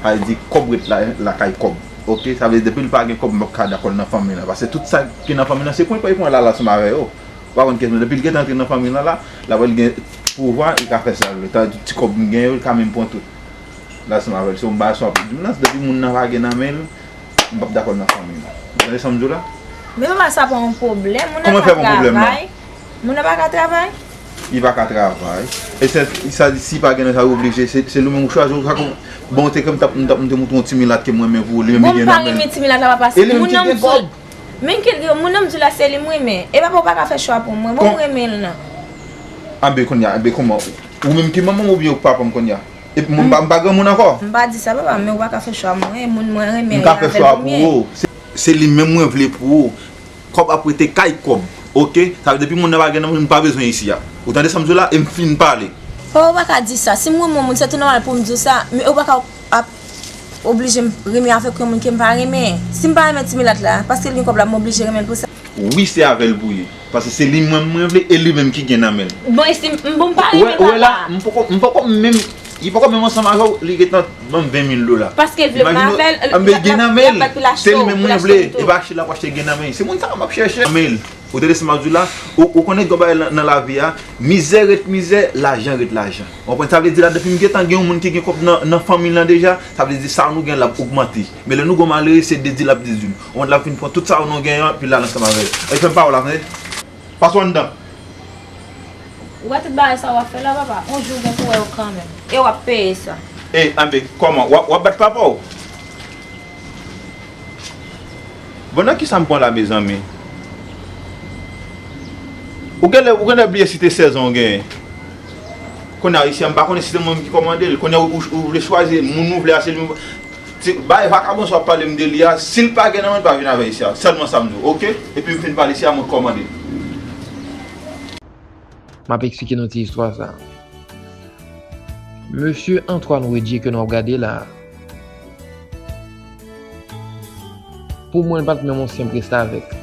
Sa vle di kòb ret la, lakay kòb. Oke, sa vle di depi l pa gen kòb, m p ap ka dakò l nan fanmi lan. Paske tout sa ki nan fanmi lan, se pwen pwen pwen la, la ansanm avè yo. Ou pa konn kiyès, men depi l gentan antre nan fanmi lan la, l ap gen pouvwa, li ka fè sa l vle. Tande tout ti kòb m gen yo, li ka menm pran tout. L ansanm avè l. Se yon bagay sa w ap di m nan, depi moun nan pa gen nan men l, m p ap dakò l nan fanmi m. Ou tande sa m di w la? Men papa, sa pa yon pwoblèm. Moun nan pa ka travay. Kòman fè pa yon pwoblèm nan? Moun nan pa ka travay. Li pa ka travay. E se, sa, si pa gen nan sa, ou oblije, se, se li menm ou chwazi, ou ka kon-, bon, te ke m t ap, m t ap, m te montre yon ti milat ke m renmen pou ou, li menm li gen nan men l. Bon, m pa renmen ti milat la, papa. E li menm ki gen kòb. Men kèlke moun nan m di la se li m renmen. E papa ou pa ka fè chwa pou mwen. Bon, m renmen l nan. Anben kounye a, anben kòman? Ou menm ki manman m oubyen ou papa m kounye a? Epi mwen m pa, m pa granmoun ankò. M pa di sa papa, men ou pa ka fè chwa mwen. Moun mwen renmen. M ka fè chwa pou ou. Se, se li menm mwen vle pou ou. Kòb ap rete kay kòb. Oke? Sa vle depi moun nan pa gen nan men l, m pa bezwen isi a. Ou tande sa m di w la? E m fin pale. Papa ou pa ka di sa. Si m renmen yon moun, se tou nòmal pou m di w sa. Men ou pa ka ap oblije m renmen avèk yon moun ke m pa renmen. Si m pa renmen ti milat la, paske l gen kòb la, m oblije renmen l pou sa. Wi, se avè l pou ye. Paske se li mwen mwen vle e li menm ki gen nan men l. Bon, e si m, bon, m pa renmen papa. Ou wè la, m poko, m poko menm, li poko menm ansanm avè w, li gentan ban m ven mil dola. Paske l vle m avè l, l ap, l ap, l ap, l ap, l ap achte yon tou. Se li menm mwen vle, e pa achte l ap achte gen nan men l. Se moun sa a m ap chèche. Men l. Ou tande sa m ap di w la? Ou, ou konnen gen yon bagay nan, nan lavi a, mizè ret mizè, lajan ret lajan. Ou konprann? Sa vle di la, depi m gentan gen yon moun ki gen kòb nan, nan fanmi l lan deja, sa vle di sa nou gen l ap ogmante. Men lè nou gen yon malere, se dedil l ap dedil. Ou konprann? L ap vin pran tout sa nou gen an, epi l al ansanm avè l. Epi fè m pawòl la, tande? Pase w anndan. Ou wè tout bagay sa w ap fè la, papa, yon jou w gen pou wè yo kanmenm. E w ap peye sa. E, anben, kòman? W ap, w ap bat papa w? Bon, nan kisa m pran la, mezanmi? Ou genlè, ou genlè bliye si te sèz an w genyen. Kounye a, isi a, m pa konnen si se mwen menm ki kòmande l. Kounye a, ou, ou, ou vle chwazi moun ou vle a, se li menm. Ti, bay vakabon sa w ap pale m de li a, si l pa gen nan men l, pa vin avè isi a. Sèlman sa m di w, oke? Epi m fin pale isi a, mwen kòmande l. M ap eksplike nou ti istwa sa a. Mesye Antoine Redier ke nou ap gade la a, pou mwen, li pa t menm yon senp restavèk.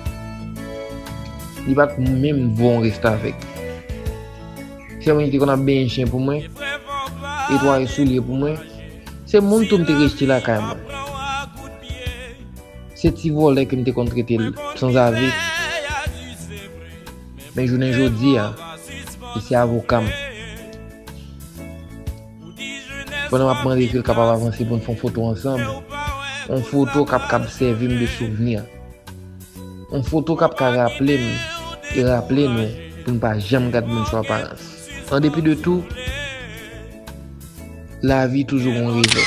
Li pa t menm vo yon restavèk. Se moun ki te konn ap benyen chen pou mwen, netwaye soulye pou mwen. Se moun tou m te rejte lakay mwen. Se ti vòlè ke m te konn trete l, sanzave. Men jounen jodi a, li se avoka m. Pandan m ap mande ke l kapab avanse pou n fè yon foto ansanm, yon foto k ap kab sèvi m de souvni. Yon foto k ap ka raple m e raple nou pou n pa janm gad moun sou aparans. An depi de tou, lavi toujou gon revè.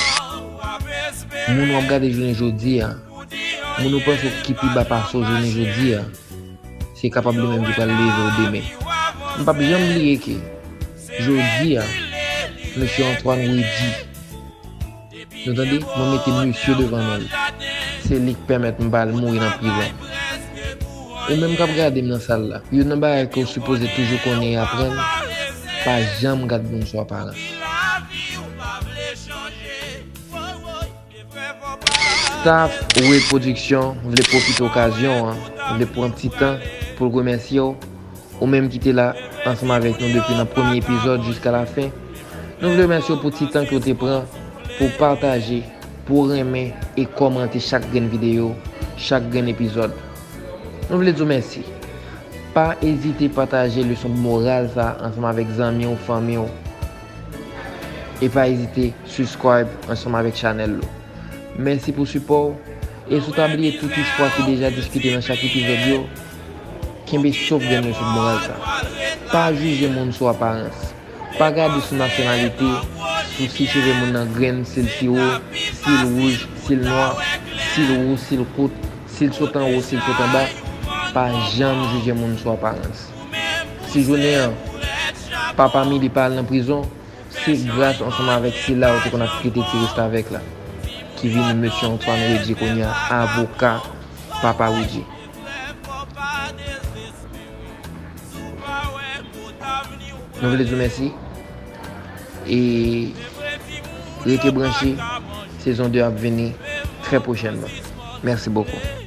Moun w ap gade jounen jodi a, moun ou panse ki pi ba pase w jounen jodi a, se kapab li menm ki pral leve w demen. M p ap janm bliye ke jodi a, mesye Antoine Rudy, nou tande, mwen mete mesye devan non l. Se li k pèmèt m pa al mouri nan prizon. Ou menm k ap gade m nan sal la, youn nan bagay ke w sipoze toujou konnen e aprann, pa janm gad moun sou aparans. Staff Red Production vle pwofite okazyon an, vle pran ti tan pou l remèsye w, ou menm ki te la ansanm avèk nou depi nan premye epizòd jiska lafen. Nou vle remèsye w pou ti tan ke w te pran pou w pataje, pou w renmen e kòmante chak grenn videyo, chak grenn epizòd. Nou vle di w mèsi. Pa ezite pataje leson de moral sa ansanm avèk zanmi w, fanmi w. E pa ezite subscribe ansanm avèk chanèl nou. Mèsi pou sipò w. E si w ta bliye tout istwa ki deja diskite nan chak epizòd yo, kenbe sof grenn leson de moral sa. Pa jije moun sou aparans. Pa gade sou nasyonalite, sou si cheve moun nan grenn, si l siro, si l wouj, si l nwa, si l wo, si l kout, si l sot anwo, si l sot anba. Pa janm jije moun sou aparans. Si jounen an, papa Mili pa al nan prizon, se gras ansanm avèk sila yo te konn ap trete ti restavèk la, ki vin mesye Antoine Reddy kounye a, avoka papa Reddy. Nou vle di w mèsi e rete branche, sezon de ap vini trè pwochènman. Mèsi bokou.